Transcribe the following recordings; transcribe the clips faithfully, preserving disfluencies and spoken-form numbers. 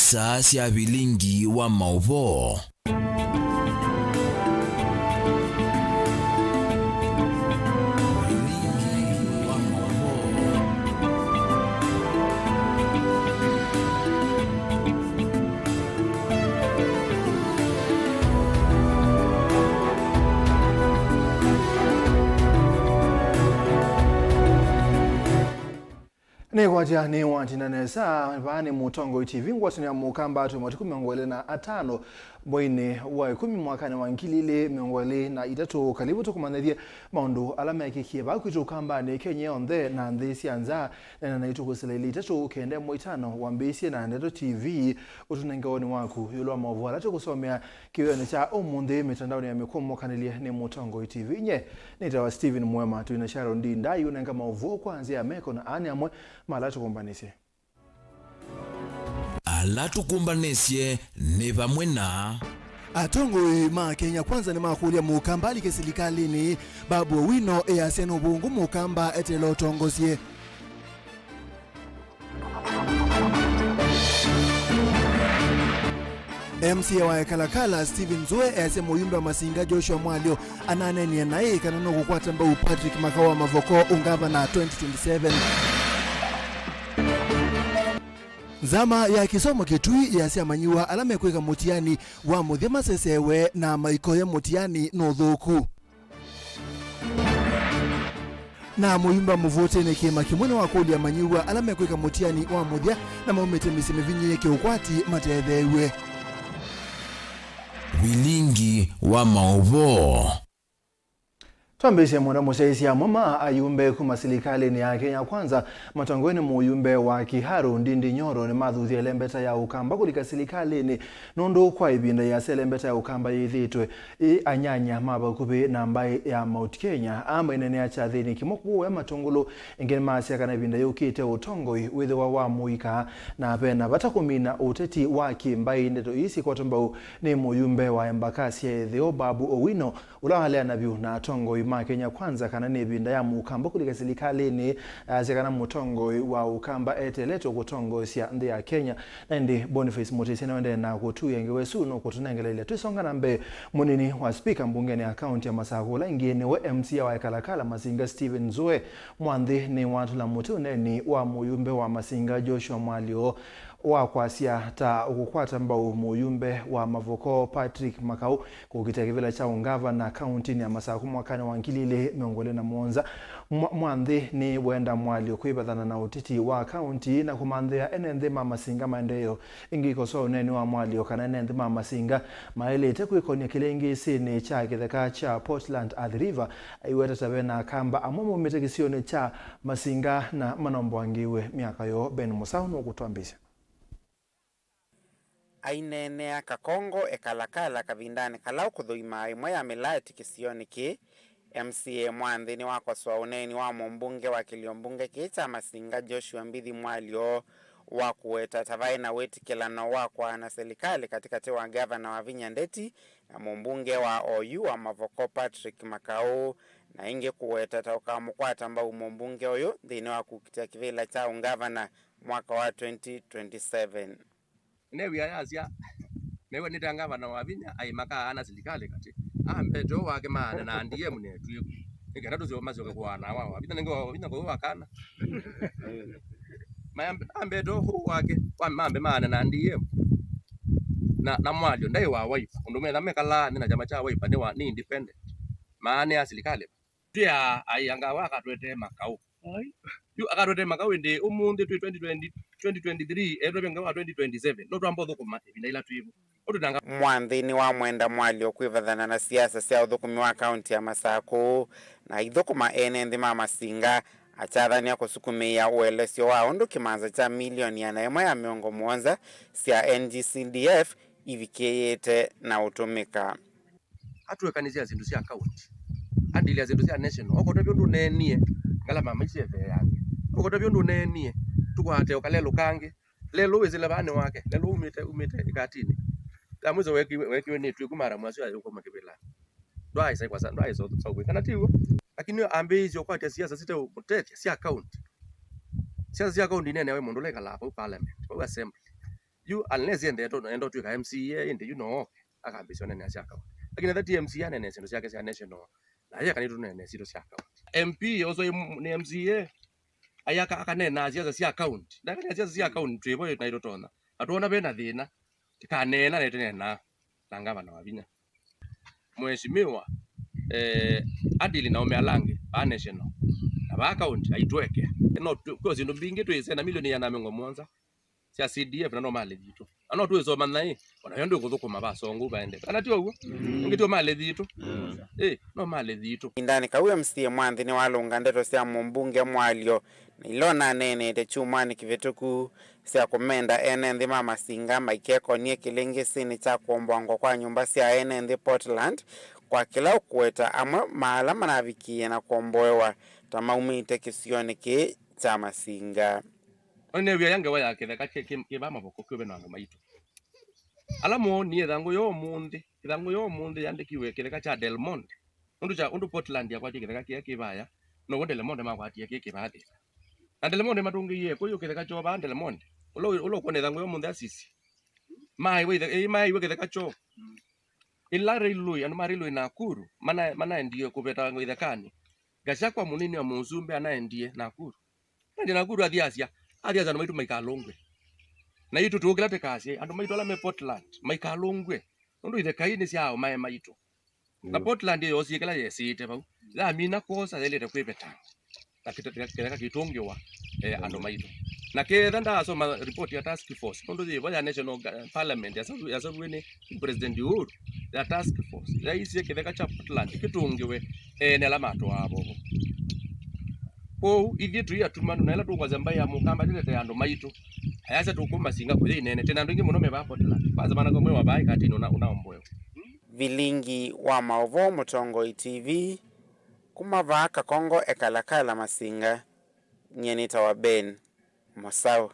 Saa sya vilingi wa maũvoo. Vilingi wa maũvoo. Nĩkwatya nĩwatina nesa. Vaa nĩ Mũtongoi T V, ngwatanĩo ya Mũkamba twĩ matukũ mĩongo ĩlĩ na atano mweinĩ wa ĩkũmi mwakanĩ wa ngili ilĩ mĩongo ĩlĩ na itatũ. Kalivu tũkũmanyĩthye maũndũ ala mekĩkie vaa kwitũ Ũkambanĩ, Kenya yonthe na nthĩ sya nza. Neena naitũ kũsila ilĩ itatũ kenda ĩmwe itano wambĩĩsye na Ndeto T V, ũtũnenge woni waku ĩũlũ wa maũvoo ala tũkũsomea kĩwĩonĩ kya ũmũnthĩ mĩtandaonĩ ya mĩkũmũkanĩlye nĩ Mũtongoi T V. Nye nĩtawa Stephen Mwema, twĩ na Sharon D Ndai ũnenga maũvoo kwa nzĩa ya meko, na aa nĩ amwe ma ala tũkũmbanĩsye. Ala tũkũmbanĩsye nĩ vamwe na. Atongoi ma Kenya Kwanza nĩmakũlya Mũkamba alike silikalĩnĩ. Babu Owino easya nũvũngũ Mũkamba eteela ũtongosye. M C A wa Ekalakala, Stephen Nzue, easya mũyumbe wa Masinga Joshua Mwalyo ananeenie naĩ kana nũkũkwata mbau Patrick Makau wa Mavoko ũngavana twenty twenty-seven. Nzama ya kĩsomo kĩtui yasya amanyĩw'a ala mekwĩka mũtiani wa mũthya masesewe na maikoya mũtiani nũthũku. Na mũyumba mũvũtĩnĩ kĩĩma kĩmwe nĩwakũlya amanyĩw'a ala mekwĩka mũtiani wa mũthya na maumĩte mĩsyĩ mĩvinyĩĩe kĩũkwati matetheew'e. Vilingi wa maũvoo. Twambĩĩsye mũno mũsyaĩĩsya amwe ma ayumbe kuma silikalĩnĩ ya Kenya Kwanza, matongoew'e nĩ mũyumbe wa Kiharu, Ndindi Nyoro, nĩmathuthya ĩlembeta ya Ũkamba kũlika silikalĩnĩ, nũndũ kwa ĩvinda yĩasa ĩlembeta ya Ũkamba yĩthĩĩtwe ĩ anyanya ma vakuvĩ na mbaĩ ya Mount Kenya. Aa maineenea kyathĩnĩ kĩmwe kũũya Matũngũlũ, ĩngĩ nĩmaasya kana ĩvinda yũkĩte ũtongoi wĩthĩwa wa mũika, na ve na vata kũmina ũteti wa kĩ-mbaĩ. Ndeto ii sikwatwa mbau nĩ mũyumbe wa Embakasi ya Ĩtheo, Babu Owino, ũla waleana vyũ na atongoi ma Kenya Kwanza kana nĩ ĩvinda ya Mũkamba kũlika silikalĩnĩ. Asya kana mũtongoi wa Ũkamba eteeletwe kũtongoesya nthĩ ya Kenya. Na ĩndĩ Boniface Mutisya nĩwaendee na kũtuya ngewa ĩsu nũkũtũnengeleelya. Twĩsonga na mbee, mũnini wa spika mbungenĩ ya kaunti ya Masakũ, ũla ĩngĩ nĩwe M C A wa Ekalakala Masinga, Stephen Nzue, mwanthĩ nĩwatũla mũtĩ ũneeni wa mũyumbe wa Masinga Joshua Mwalyo wa kwasya ta ũkũkwata mbau mũyumbe wa Mavoko Patrick Makau kũkitĩa kĩvĩla kya ũngavana kauntinĩ ya Masakũ mwakanĩ wa ngili ilĩ mĩongo ĩlĩ na mũonza. Mwa-, mwanthĩ nĩwenda Mwalyo kwĩvathana na ũteti wa kaunti na kũmanthĩa ene nthĩ ma Masinga maendeeo. Ĩngĩ ikosoa ũneeni wa Mwalyo kana ene nthĩ ma Masinga maĩlĩte kwĩkonia kĩlĩngĩsĩnĩ kya kĩtheka kya Portland Athi River, aiweta ta ve na Akamba amwe maumĩte kĩsionĩ kya Masinga na manomboangĩĩw'e myaka yoo. Ben Mũsaũ nũkũtwambĩĩsya. Aineenea Kakongo, Ekalakala, kavindanĩ kala ũkũthũimaa ĩmwe ya mĩlaeti kĩsionĩ kĩĩ, M C A mwanthĩ nĩwakosoa ũneeni wa mũmbunge wa kĩlio mbunge kĩĩ kya Masinga Joshua Mbithi Mwalyo wa kũweta ta vaĩ na wĩtĩkĩlano wa kwaana silikalĩ katĩkatĩ wa ngavana Wavinya Ndeti na mũmbunge wa oyu wa Mavoko Patrick Makau, na ĩngĩ kũweta ta ũkamũkwata mbau mũmbunge ũyũ nthĩnĩ wa kũkitĩa kĩvĩla kya ũngavana mwaka wa twenty twenty-seven. Nĩneew'ĩa yasya, mew'anĩte ngavana Wavinya aĩ makaana silikalĩ katĩ. Ambete ũũ wake maane na D M netu ĩku. Nĩ kenda tũsyo masyoke kũaana wa Wavinya, nĩngĩ Wavinya kwa wakana. Mayambe-, ambete ũũ wake, wa mambe maane na D M. Na, na Mwalyo ndaĩ wa Wiper. Ũndũ metha mekalaa nĩ na kyama kya Wiper nĩ wa, nĩ independent. Maane ya silikalĩ. Twĩa ai anga wa akatwetee Makau. Yu akatwetee Makau ĩndĩ ũmũnthĩ twĩ twenty twenty, twenty twenty-three, etwe vya ngewa twenty twenty-seven. No twamba ũthũkũma ĩvinda ila twĩvo. Ũtũnanga. Mwanthĩ nĩwamwenda Mwalyo kwĩvathana na siasa sya ũthũkũmi wa kaunti ya Masakũ, na aithũkũma ene nthĩ ma Masinga, akyathany'a kũsukumĩĩa ũelesyo wa ũndũ kĩmanza kya milioni ĩana ĩmwe ya mĩongo mũonza sya N G C D F ivikĩĩte na ũtũmĩka. Atũekanĩsya syĩndũ sya kaunti, adili ya syĩndũ sya national. Okorwo tavyo ndũneenie, ngalama maisha ĩveange. Okorwo tavyo ndũneenie, tũkwate ũkalelũ kangĩ. Lelũ wĩsĩle vaa nĩ wake, lelũ umĩte, umĩte ĩkatinĩ. Ya mwiso wekiwe, wekiwe nĩ twĩku mara mwasyo ayũkoma kĩvĩla. Ndwaĩsa kwasa, ndwaĩsa ũsaukwĩ kana tiw'o. Lakini ambĩĩisye ũkwatya siasa site mũtethya sya kaunti. Siasa sya kaunti ineneawe mũndũ ũla ĩkalaa vau parliament, vau assembly. Yu unless ende to ende twika M C A ende, you know, akambĩsya ũneenea sya county. Lakini ethĩwa ti M C A aneenea syĩndũ syake sya national, na yeka nĩtũneenea sitũ sya county. M P also nĩ M C A, ayaka akaneenaa siasa sya county. Ndakaneenaa siasa sya county twĩvo na itũtonya. Na twona vena thĩna, tikaneena na ĩtũneenaa na ngavana wa vinya. Mheshimiwa, eh, adili na ũme ala angĩ, vaa national, na vaa county, aitwekea. No tu- kwĩ syĩndũ mbingĩ twĩsena milioni ĩana na mĩongo mũonza sya C D F na no malĩ thitũ. Na no twĩsoma naĩ, ona yo ndĩkũthũkũma vasongu vaende. Kana ti ũguo? Ĩngĩ ti o malĩ thitũ. Ĩ, no malĩ thitũ. Ĩvindanĩ kau M C A Mwanthi nĩwalũnga ndeto sya mũmbunge Mwalyo na ila onaneenete kyumwanĩ kĩvĩtũku sya kũmenda ene nthĩ ma Masinga maikekonie kĩlĩngĩsĩnĩ kya kũomboangwa kwa nyũmba sya ene nthĩ Portland, kwa kĩla ũkũweta amwe ma ala manavikie na kũomboewa ta maumĩte kĩsionĩ kĩĩ kya Masinga. Ona nĩw'ĩa ya ngewa ya kĩtheka kĩ- kĩ- kĩva mavoko kĩũve na andũ maitũ. Ala moonie ĩthangũ yo ũmũnthĩ, ĩthangũ yo ũmũnthĩ yandĩkiwe kĩtheka kya Del Monte. Nũndũ kya ũndũ Portland yakwatie kĩtheka kĩya kĩ vaya, now'o Del Monte makwatie kĩ kĩvathĩ. Na Del Monte matũngĩie kũyũ kĩtheka kyoo vaa Del Monte. Ũla wĩ- ũla ũkwona ĩthangũ yo ũmũnthĩ Asisi. Maaiwe ithe- ĩ, maaiwe kĩtheka kyoo. Ĩla railway, andũ ma railway Nakuru mana- manaendie kũveta ĩthekanĩ, Gachagua mũnini wa mũsumbĩ anaendie Nakuru. Aendie Nakuru athiasya, athiasya andũ maitũ maikalũngw'e. Na itũ tũũkĩla tũkasye andũ maitũ ala me Portland maikalũngw'e, nũndũ itheka ii nĩ sya aũmae maitũ. Na Portland ĩyo yoosie kĩla yesĩĩte vau, yamina kwosa yaĩlĩte kwĩvetanga. Na kĩte- kĩtheka kĩtũngĩwa, eh, andũ maitũ. Na ketha ndaasoma report ya task force, nũndũ yĩvo ya national ga- parliament yasaviwe nĩ President Uhuru, ya task force yaisye kĩtheka kya Portland kĩtũngĩwe ene ala matwaa vovo. Kwoou ithyĩ tũi atumanu na ĩla tũkwasya mbaĩ ya Mũkamba tĩtetea andũ maitũ, ayasya tũkũmasinga kũya inene tena andũ aingĩ mũno me vaa Portland, kwanza mwana kwa mwe wa vaa ĩkatini ũna ũnaomboewa. Vilingi wa maũvoo Mũtongoi T V, kuma vaa Kakongo Ekalakala Masinga, nyie nĩtawa Ben Mosau.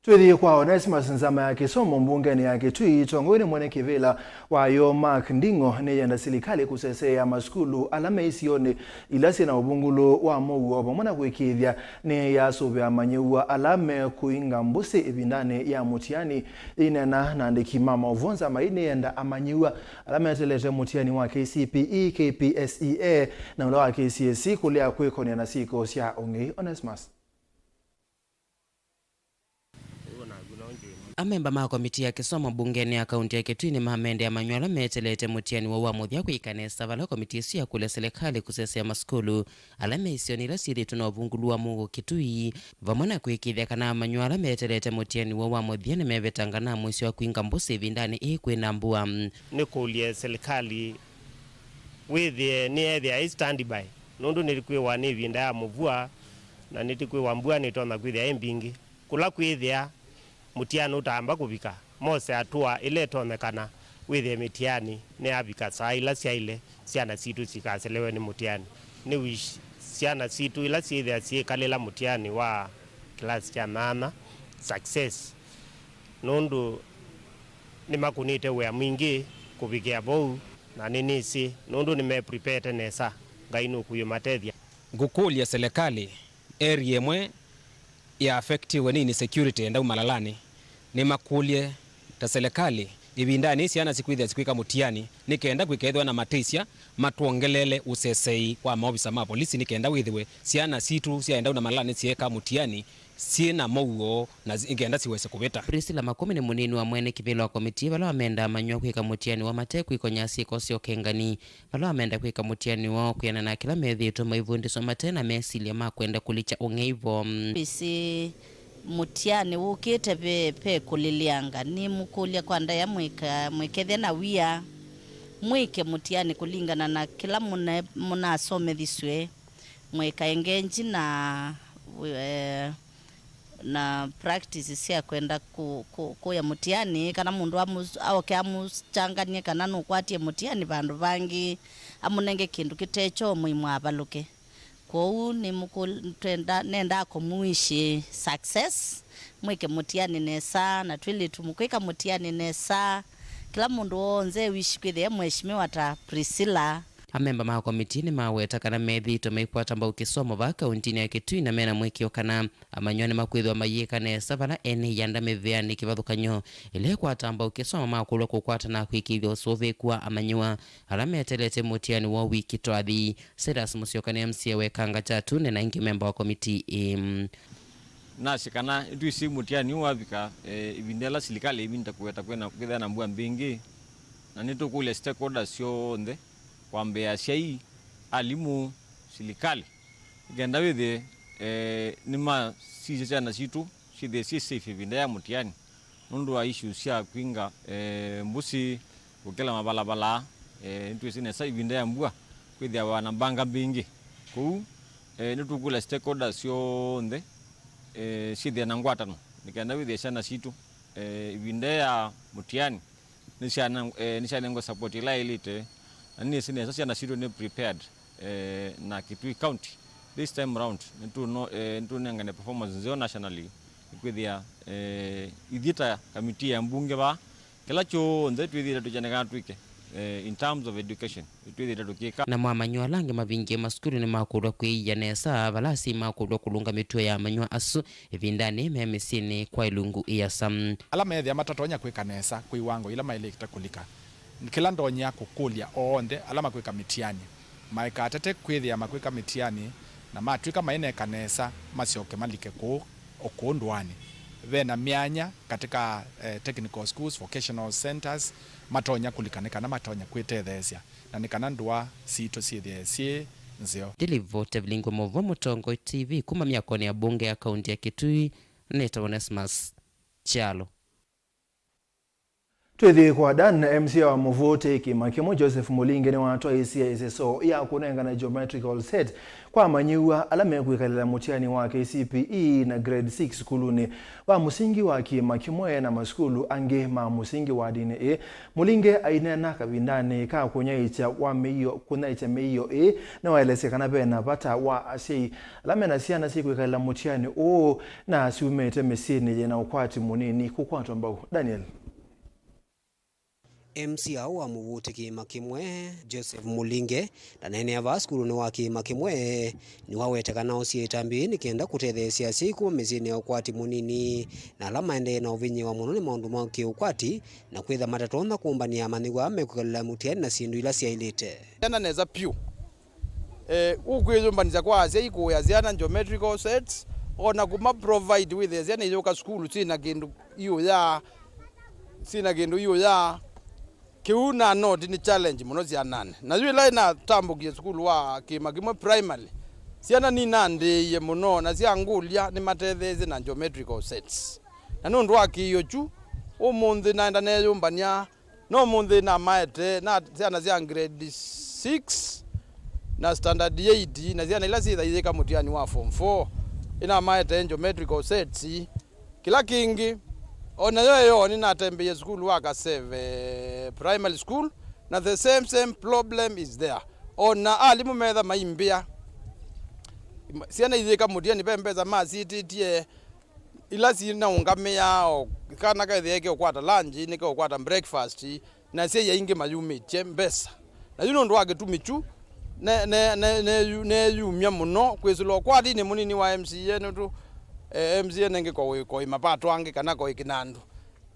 Twĩthĩe kwa Onesmus Nzama ya kĩsomo mbungenĩ ya Kitui, ĩtongoew'e nĩ mwene kĩvĩla wayo Mark Nding'o nĩyenda silikalĩ kũseseea masukulu ala me isionĩ ila syĩ na ũvungũlu wa mũuo, vamwe na kũĩkĩĩthya nĩyasũvĩa amanyĩw'a ala mekũinga mbũsĩ ĩvindanĩ ya mũtiani. Ĩineena na andĩki ma maũvoo, Nzama ii nĩyenda amanyĩw'a ala meteelete mũtiani wa K C P E, K P S E A, na ũla wa K C S E kũlea kwĩkony'a na syĩko sya ũng'ei. Onesmus. Amemba ma komitii ya kĩsomo mbungenĩ ya kaunti ya Kitui nĩmamendea amanyĩw'a ala meteelete mũtiani woo wa mũthya kwĩka nesa, vala komitii ĩsu yakũlya silikalĩ kũseseea masukulu ala me isionĩ ila syĩthĩĩtwe na ũvungũlu wa mũuo Kitui, vamwe na kũĩkĩĩthya kana amanyĩw'a ala meteelete mũtiani woo wa mũthya nĩmevetanga na mũisyo wa kwinga mbũsĩ ĩvindanĩ ĩĩ kwĩ na mbua. Nĩkũlye silikalĩ wĩthĩe nĩyeethĩa ĩ standby, nũndũ nĩkwĩwa nĩ ĩvinda ya mũvua, na nĩtĩkwĩwa mbua nĩtonya kwĩthĩa ĩ mbingĩ. Kũla kwĩthĩa mũtiani ũtaamba kũvika, mose atũa ĩla ĩtonyekana wĩthĩe mĩtiani nĩyavika saa ila syaĩle syana sitũ sikaselewe nĩ mũtiani. Nĩ wish syana sitũ ila syĩthĩa syĩkalĩla mũtiani wa kĩlasi kya nyanya success, nũndũ nĩmakũnĩte wĩa mwingĩ kũvikĩa vau, na nĩnĩsĩ nũndũ nĩmeprepete nesa, Ngai nũkũyũmatethya. Ngũkũlya silikalĩ, area ĩmwe ya affectiwe nĩ insecurity endau malalanĩ, nĩmakũlye ta silikalĩ ĩvindanĩ syana sikwĩthĩa sikwĩka mũtiani nĩ kenda kwĩkethĩwa na matĩsya matwongeleele ũsesei wa maovisa ma polisi nĩ kenda wĩthĩwe syana sitũ syaendau na malalanĩ syeeka mũtiani syĩ na mũuo na nĩ kenda siwese kũvĩta. Priscilla Makũmi nĩ mũnini wa mwene kĩvĩla wa komitii vala wamenda amanyĩw'a kwĩka mũtiani wa mate kwĩkony'a syĩko sya ũkengani. Vala wamenda kwĩka mũtiani woo kwĩanana na kĩla methĩĩtwe maivundĩswa mate na mesilya ma kwenda kũlikya ũng'ei vo. Ĩsĩ mũtiani wũkĩte ve, ve kũlĩlĩanga. Nĩmũkũlya kwa ndaĩa mwĩka, mwĩkethya na wia, mwĩke mũtiani kũlingana na kĩla mũna- mũnasomethisw'e. Mwĩkae ngenji na, eh, na practice sya kwenda kũ- kũ- kũya mũtiani, kana mũndũ amu- aoke amũkyangany'e kana nũkwatie mũtiani vandũ vangĩ, amũnenge kĩndũ kĩte kyo mũimũ avalũke. Kwoou nĩmũkũ- twenda- nendaa kũmũwishi success, mwĩke mũtiani nesa, na twĩlĩtu mũkwĩka mũtiani nesa. Kĩla mũndũ w'onthe e wishi kwĩthĩa e mheshimiwa ta Priscilla. Amemba ma komitii nĩmaweta kana methĩĩtwe maikwata mbau kĩsomo vaa kauntinĩ ya Kitui na mena mũĩkĩĩo kana amanyĩw'a nĩmakwĩthĩwa mayĩka nesa vala ene ianda mĩvĩanĩ kĩvathũkany'o ĩla ĩkwata mbau kĩsomo makũlw'a kũkwata na kwĩkĩĩthya ũsũvĩĩku wa amanyĩw'a ala meteelete mũtiani wa wiki twathi. Cyrus Musyoka nĩ M C A wa Ĩkanga Kyatune na ĩngĩ memba wa komitii ĩĩ. Nasye kana nĩtwĩsĩ mũtiani ũũ wavika, eh, ĩvinda yĩla silikalĩ ĩvinda kũweta kwĩna, kwĩthĩa na mbua mbingĩ, na nĩtũkũlya stakeholders syonthe, kwambĩĩa asyai, alimũ, silikalĩ, nĩ kenda wĩthĩe, eh, nĩmasisya syana sitũ syĩthĩe syĩ safe ĩvinda ya mũtiani. Nũndũ wa issues sya kwinga, eh, mbũsĩ, kũkĩla mavalavalanĩ, eh, nĩtwĩsĩ nesa ĩvinda ya mbua kwĩthĩawa na mbanga mbingĩ. Kwoou, eh, nĩtũkũlya stakeholders syonthe, eh, syĩthĩe na ngwatano nĩ kenda wĩthĩe syana sitũ, eh, ĩvinda ya mũtiani nĩsyana-, eh, nĩsyanengwa support ĩla yaĩlĩte, na nĩnĩsĩ nesa syana sitũ nĩ prepared. Eh, na Kitui County this time round, nĩtũno-, eh, nĩtũnengane performance nzeo nationally, nĩkwĩthĩa, eh, ithyĩ ta kamiti ya mbunge vaa, kĩla kyonthe twĩthĩĩte tũkyanekana twĩke, eh, in terms of education, twĩthĩĩte tũkĩka. Namo amanyĩw'a ala angĩ mavingie masukulu nĩmakũlw'a kwĩia nesa vala asyai makũlw'a kũlũnga mĩtuo ya amanyĩw'a asu ĩvindanĩ me mĩsyĩnĩ kwa ilungu iasa. Ala meethĩa matatonya kwĩka nesa kwĩ iwango ila maĩlĩte kũlika, nĩ kĩla ndonyea kũkũlya oonthe ala makwĩka mĩtiani maikatate kwĩthĩa makwĩka mĩtiani, na matw'ĩka maineka nesa, masyoke malike kũũ o kũũ ndũanĩ. Ve na myanya katĩ ka, eh, technical schools, vocational centers, matonya kũlika nĩ kana matonya kwĩtetheesya na nĩ kana ndũa sitũ syĩthĩe syĩ nzeo. Ndĩlivoti vilingwe mũvo Mũtongoi T V kuma myakonĩ ya mbunge ya kaunti ya Kitui, nĩtawa Onesmus Kyalo. Twĩthĩe kwa Dan, M C A wa Mũvũtĩ kĩĩma kĩmwe Joseph Mũlinge nĩwatwaĩĩsye ĩseso ya kũnengane geometrical set kwa amanyĩw'a ala mekwĩkalĩla mũtiani wa K C P E na grade six sukulunĩ wa mũsingi wa kĩĩma kĩmwe na masukulu angĩ ma mũsingi wa ndinĩ ĩĩ. Mũlinge aineena kavindanĩ ka kũnyaĩĩkya wa mĩio, kũnyaĩĩkya mĩio ĩĩ, nĩwaelesya kana ve na vata wa asyai ala me na syana syĩkwĩkalĩla mũtiani ũũ na syumĩte mĩsyĩnĩ yĩ na ũkwati mũnini kũkwatwa mbau. Daniel. M C A wa Mũvũtĩ kĩĩma kĩmwe, Joseph Mũlinge, ndaneenea vaa sukulunĩ wa kĩĩma kĩmwe, nĩwaweta kana osie ĩtambya nĩ kenda kũtetheesya asyai kuma mĩsyĩnĩ ya ũkwati mũnini na ala maendee na ũvinyĩĩwa mũno nĩ maũndũ ma kĩũkwati na kwĩtha matatonya kũmbanĩa amanyĩw'a mekwĩkalĩla mũtiani na syĩndũ ila syaĩlĩte. Enda nesa vyũ. Eh, ũkwĩyũmbanĩsya kwa asyai kũĩa syana geometrical sets, o na kũma provide wĩthĩe syana iyũka sukulu syĩ na kĩndũ iũyaa, syĩ na kĩndũ iũyaa. Kĩu na noti nĩ challenge mũno syananĩ. Na yu ĩla ĩnatambũkie sukulu wa kĩĩma kĩmwe primary, syana ninandĩĩie mũno na syangũlya nĩmatetheesye na geometrical sets. Na nũndũ wa kĩĩo kyu, ũmũnthĩ naenda neeyũmbany'a. No ũmũnthĩ namaete na syana sya grade six na standard eight, na syana ila syĩthaiyĩka mũtiani wa form four, ĩnamaete geometrical sets. Kĩla kĩngĩ, o nayo ĩyo nĩnatembeie sukulu wa Kaseve Primary School, na the same, same problem is there. O na alimũ metha maimbĩa, syana iyĩka mũtiani ve mbesa masitĩtye, ila sinaũngamĩaa, o kana kethĩe keũkwata lunch, nĩkeũkwata breakfast, na asyai aingĩ mayumĩtye mbesa. Na yu nũndũ wa kĩtumi kyu, ne-, ne-, ne-, neyu-, neeyumya mũno kwĩsĩla ũkwatinĩ mũnini wa M C A nũndũ, eh, M C A nengĩ koĩ, koĩ mapato angĩ kana koĩ kĩnandũ.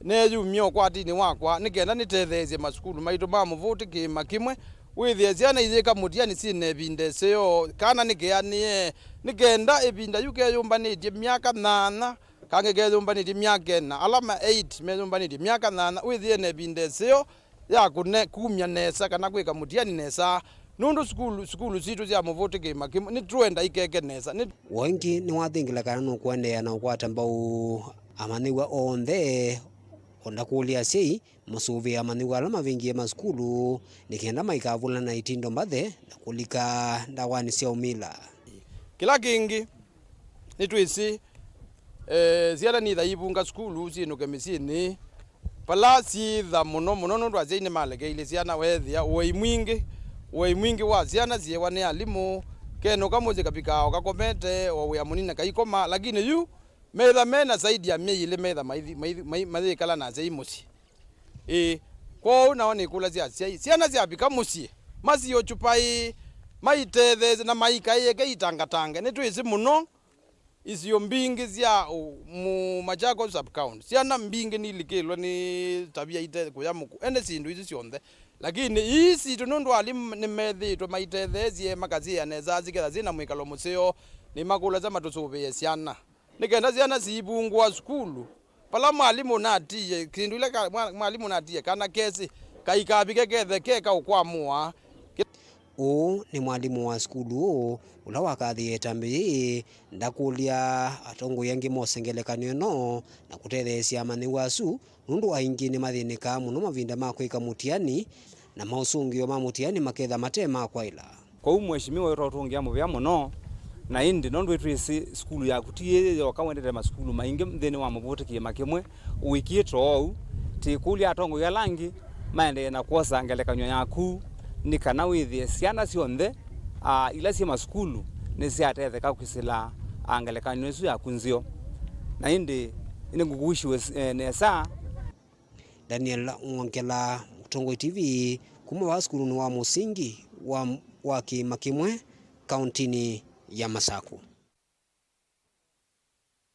Neeyumya ũkwatinĩ wakwa nĩ kenda nĩtetheesye masukulu maitũ ma Mũvũtĩ kĩĩma kĩmwe, wĩthĩe syana iyĩka mũtiani syĩ na ĩvinda ĩseo, kana nĩkeanĩe, nĩ kenda ĩvinda yu keyũmbanĩtye myaka nyanya, kangĩ keyũmbanĩtye myaka ĩna, ala ma eight meyũmbanĩtye myaka nyanya, wĩthĩe na ĩvinda ĩseo ya kũne-, kumya nesa kana kwĩka mũtiani nesa, nũndũ sukulu, sukulu sitũ sya Mũvũtĩ kĩĩma kĩmwe nĩtwenda ikeke nesa. Nĩ- Ũngĩ nĩwathingĩla kana nũkũendeea na ũkwata mbau amanyĩw'a onthe, o na kũlya asyai masũvĩe amanyĩw'a ala mavingie masukulu nĩ kenda maikavũlana na itindo mbathe na kũlika ndawanĩ sya ũmila. Kĩla kĩngĩ, nĩtwĩsĩ, eh, syana nitha ivunga sukulu syĩnũke mĩsyĩnĩ, vala syĩtha mũno mũno nũndũ asyai nĩmalekeilye syana, weethĩa ũei mwingĩ, ũei mwingĩ wa syana syĩewa nĩ alimũ, kenũka mũsyĩ kavikaa o kakomete, o wĩa mũnini kaikoma, lakini yu metha me na zaidi ya myei ĩlĩ metha maithi-, maithi-, mai-, mayĩkala na asyai mũsyĩ. Ĩĩ, kwoou nao nĩkũlasya asyai, syana syavika mũsyĩ, Masio chupai, maitetheesye na maikaĩĩke itangatange. Nĩtwĩsĩ mũno isio mbingĩ sya ũ-, mu-, Machakos sub-county. Syana mbingĩ nilikĩlwe nĩ tavia ite kũya mũku-, ene syĩndũ isu syonthe. Lakini ii sitũ nũndũ alimũ nĩmethĩĩtwe maitetheesye, makasĩĩa nesa, siketha syĩ na mwĩkalo mũseo, nĩmakũlasya matũsũvĩe syana. Nĩ kenda syana siivungũa sukulu, vala mwalimũ ũnatiie, kĩndũ ila ka-, mwa-, mwalimũ ũnatiie kana kesĩ, kaikavike ketheke kaũkwamũa. Ũũ nĩ mwalimũ wa sukulu ũũ, ũla wakathĩĩe ĩtambya yĩĩ, ndakũlya atongoi angĩ mose ngelekany'o ĩno na kũtetheesya amanyĩw'a asu, nũndũ aingĩ nĩmathĩnĩkaa mũno mavinda ma kwĩka mũtiani, na maũsũngĩo ma mũtiani maketha mate ma kwaĩla. Kwoou Mheshimiwa wĩtwa ũtũngĩa mũvea mũno, na ĩndĩ nũndũ ĩtwĩsĩ sukulu yaku ti yĩĩ yoka, wendete masukulu maingĩ nthĩnĩ wa mũvũtĩkĩĩma kĩmwe, wĩkĩte oou, tĩkũlya atongoi ala angĩ maendee na kwosa ngelekany'o yaku, nĩ kana wĩthĩe syana syonthe, a, ila syĩ masukulu nĩsyatetheka kwĩsĩla, a, ngelekany'o ĩsu yaku nzeo. Na ĩndĩ nĩngũkuishiwe, e, nesa. Daniel Mwongela, Mũtongoi T V, kuma vaa sukulunĩ wa mũsingi wa, wa kĩĩma kĩmwe, kauntinĩ ya Masaku.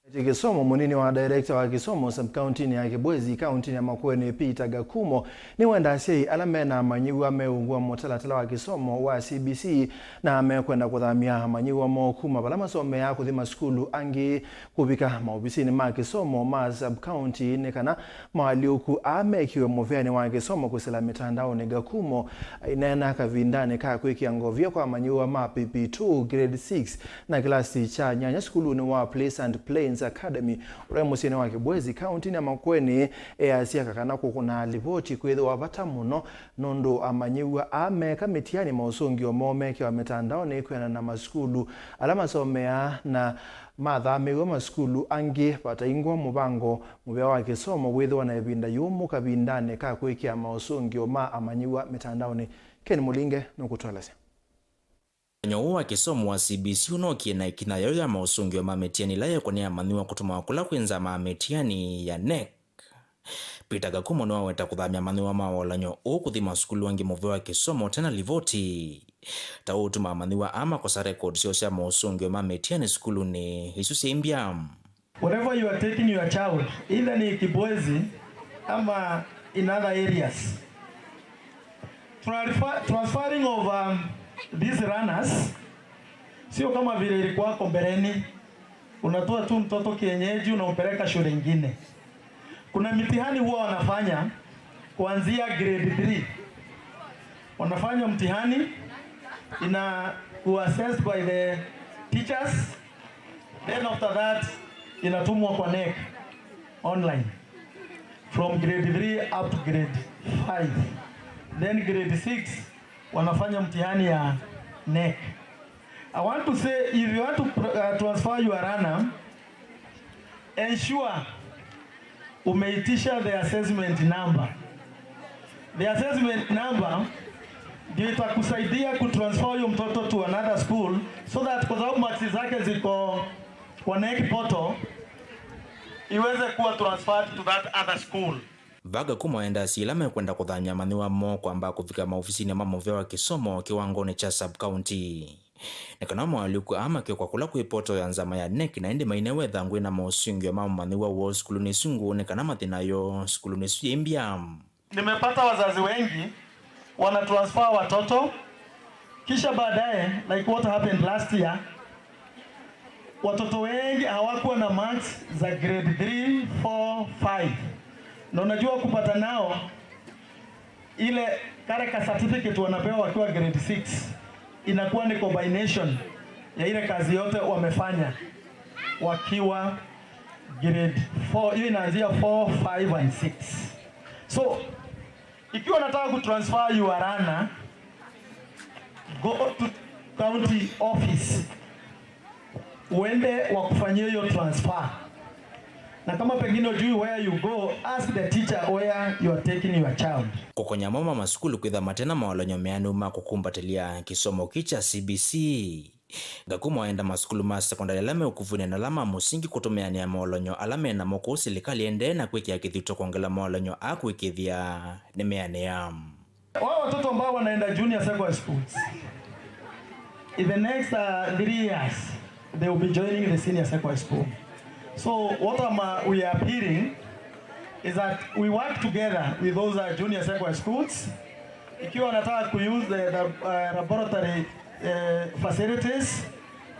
Kĩsomo, mũnini wa director wa kĩsomo sub-kauntinĩ ya Kibwezi, kauntinĩ ya Makueni, Peter Gakumo, nĩwenda asyai ala mena amanyĩw'a meũngũa mũtalatala wa kĩsomo wa C B C na mekwenda kũthamya amanyĩw'a moo kuma vala masomeaa kũthi masukulu angĩ kũvika maovisinĩ ma kĩsomo ma sub-county nĩ kana moalyũku aa mekiwe mũveanĩ wa kĩsomo kwĩsĩla mĩtandaonĩ. Gakumo aineena kavindanĩ ka kwĩkĩa ngovia kwa amanyĩw'a ma P P two, grade six, na kĩlasi kya nyanya sukulunĩ wa Pleasant Plains Academy ũla wĩ mũsyĩnĩ wa Kibwezi, kauntinĩ ya Makueni, easya kakana kũkũna livoti kwĩthĩwa vata mũno, nũndũ amanyĩw'a aa meka mĩtiani maũsũngĩo moo mekewa mĩtandaonĩ kwĩanana na masukulu ala masomeaa, na mathamĩw'a masukulu angĩ vataingwa mũvango mũvea wa kĩsomo wĩthĩwa na ĩvinda yũmũ kavindanĩ ka kwĩkĩa maũsũngĩo ma amanyĩw'a mĩtandaonĩ. Ken Mũlinge nũkũtũelesya. Mũthenya ũũ wa kĩsomo wa C B C ũnookie na ĩkinya yayo ya maũsũngĩo ma mĩtiani ĩla yekwa nĩ amanyĩw'a kũtũmawa kũla kwĩ nzama ya mĩtiani ya NEC. Peter Gakumo nĩwaweta kũthamya amanyĩw'a ma wolany'o ũũ kũthi masukulu angĩ mũvea wa kĩsomo ũte na livoti. Ta ũũ ũtuma amanyĩw'a aa makosa record syoo sya maũsũngĩo ma mĩtiani sukulunĩ isu syaimbya. Wherever you are taking your child, either ni Kibwezi ama in other areas, transfer, transferring of, um, these runners, sio kama vile ilikuwa hapo mbeleni, unatoa tu mtoto kienyeji unampeleka shule ingine. Kuna mitihani huwa wanafanya kuanzia grade three. Wanafanya mtihani, inakuwa assessed by the teachers. Then after that, inatumwa kwa NEC online from grade three up to grade five. Then grade six, wanafanya mtihani ya NEC. I want to say, if you want to pr-, uh, transfer your runner, ensure umeitisha the assessment number. The assessment number ndio itakusaidia kutransfer huyo mtoto to another school, so that kwa sababu marks zake ziko kwa NEC portal, iweze kuwa transferred to that other school. Vaa Gakumo aenda asyai ala mekwenda kũthamya amanyĩw'a moo kwamba kũvika maovisinĩ ma mũvea wa kĩsomo kĩwangonĩ kya sub-county. Nĩ kana moalyũku aa makĩkwa kũla kwĩ portal ya nzama ya NEC, na ĩndĩ mainewe ĩthangũ yĩna maũsũngĩo ma mũmanyĩw'a woo sukulunĩ ĩsu ngũũ nĩ kana mathi nayo sukulunĩ ĩsu yĩimbya. Nimepata wazazi wengi wanatransfer watoto, kisha baadaye, like what happened last year, watoto wengi hawakuwa na marks za grade three, four, five. Na unajua kupata nao, ile kale ka certificate wanapewa wakiwa grade six inakuwa ni combination ya ile kazi yote wamefanya wakiwa grade four. Hiyo inaanzia four, five and six. So, ikiwa unataka kutransfer your runner, go to county office, uende wakufanyie hiyo transfer. Na kama pengine hujui where you go, ask the teacher where you are taking your child. Kũkonya amwe ma masukulu kwĩtha mate na mawolany'o meanĩu ma kũkumbatĩlya kĩsomo kĩ kya C B C. Gakumo aenda masukulu ma sekondalĩ ala me ũkuvunĩ na ala ma mũsingi kũtũmĩanĩa mawolany'o ala me namo kũu silikalĩ ĩendee na kwĩkĩa kĩthito kwongela mawolany'o aa kũĩkĩĩthya nĩmeanĩa. Wao watoto ambao wanaenda junior secondary schools, in the next, uh, three years, they will be joining the senior secondary school. So what am, uh, we are appealing is that we work together with those, uh, junior secondary schools. Ikiwa wanataka ku use the, the, uh, laboratory, uh, facilities,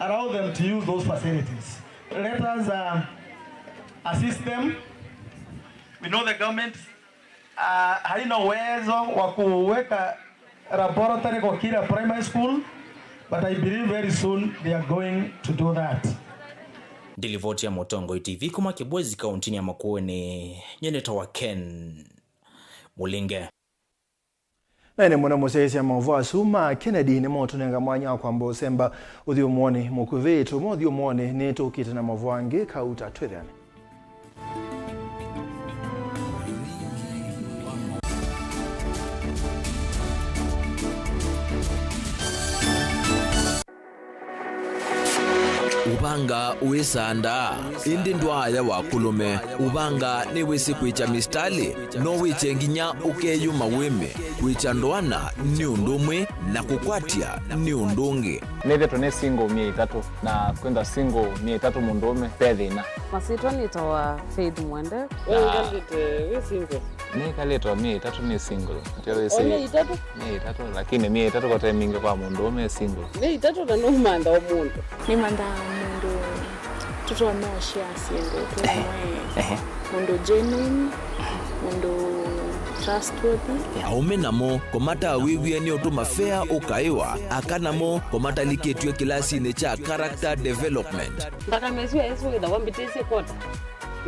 allow them to use those facilities. Let us, uh, assist them. We know the government, uh, haina uwezo wa kuweka laboratory kwa kila primary school, but I believe very soon they are going to do that. Ndilivoti ya Mũtongoi T V kuma Kibwezi, kaunti ya Makueni, nyeneta wa Ken Mulinge. Na ĩndĩ mũno mũsyaĩĩsya maũvoo asu ma Kennedy nĩmotũnenga mwanya wa kwamba ũsemba ũthyũmũonĩ mũkuvĩ. Tũma ũthyũmũonĩ nĩtũkĩte na maũvoo angĩ, kauta twĩthĩane. Ũvanga wĩsandaa, ĩndĩ ndwaaya wa kũlũme. Ũvanga nĩwĩsĩ kwĩkya mistalĩ, no wĩkye nginya ũkeyũma wĩme. Kwĩkya ndoana nĩ ũndũ ũmwe, na kũkwatya nĩ ũndũ ũngĩ. Nĩthĩtwe nĩ single myei ĩtatũ, na kwĩthwa single myei ĩtatũ mũndũũme, ve thĩna. Masyĩtwa nĩtawa Faith Mwende. Nĩkalĩte wĩ single? Nĩkalĩte o myei ĩtatũ nĩ single. Ndio wĩsĩ. O myei ĩtatũ? Myei ĩtatũ, lakini myei ĩtatũ kote mingĩ kwa mũndũũme e single. Myei ĩtatũ na nũmantha o mũndũ. Nĩmanthaa mũndũ tũtonya ũshare syĩndũ twĩ amwe. Mũndũ genuine, mũndũ trustworthy. Aũme namo kũmatawĩw'e nĩ ũtũma fea ũkaĩwa, aka namo kũmatalikĩtw'e kĩlasinĩ kya character development. Nthakame ĩsu yaĩsĩ wĩthawa mbĩtĩsye kwota.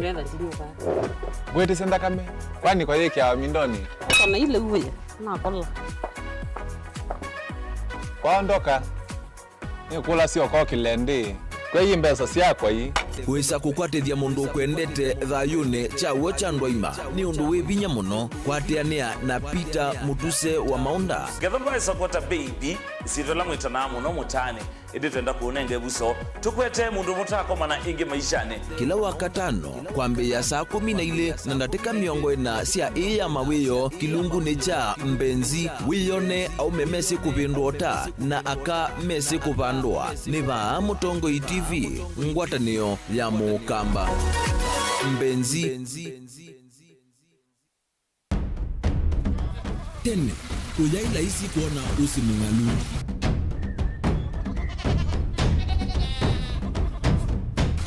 Ngetha ndinyuka. Ngwĩtĩsya nthakame, kwani kwa yĩkĩawa mindonĩ? Eka na ile uwe, nakola. Kwaondoka, nĩkũlasya ũkokĩle ndĩ. Kwei mbesa syakwa ii. Wĩsa kũkwatĩthya mũndũ ũkwendete thayũnĩ kya w'o kya ndwaima nĩ ũndũ wĩ vinya mũno. Kwatĩanĩa na Peter Mũtuse wa Maũnda. Ngetha ndwaĩsa kwota baby, ĩsyĩtwa ĩla mwĩtanaa mũno mũtaanĩ. Ĩndĩ twenda kũũnenga ĩvuso, tũkwete mũndũ mũtakomana ĩngĩ maishanĩ. Kĩla Wakatano, kwambĩĩa saa kũmi na ilĩ na ndatĩka mĩongo ĩna sya ĩĩ ya mawĩoo, kĩlungunĩ kya Mbenzi, wĩyone aũme mesĩ kũvĩndũa ũta na aka mesĩ kũvandũa. Nĩ vaa Mũtongoi T V, ngwatanĩo ya Mũkamba. Mbenzi. Tene, kũyaĩ laisi kwona ũsĩ mũng'alu.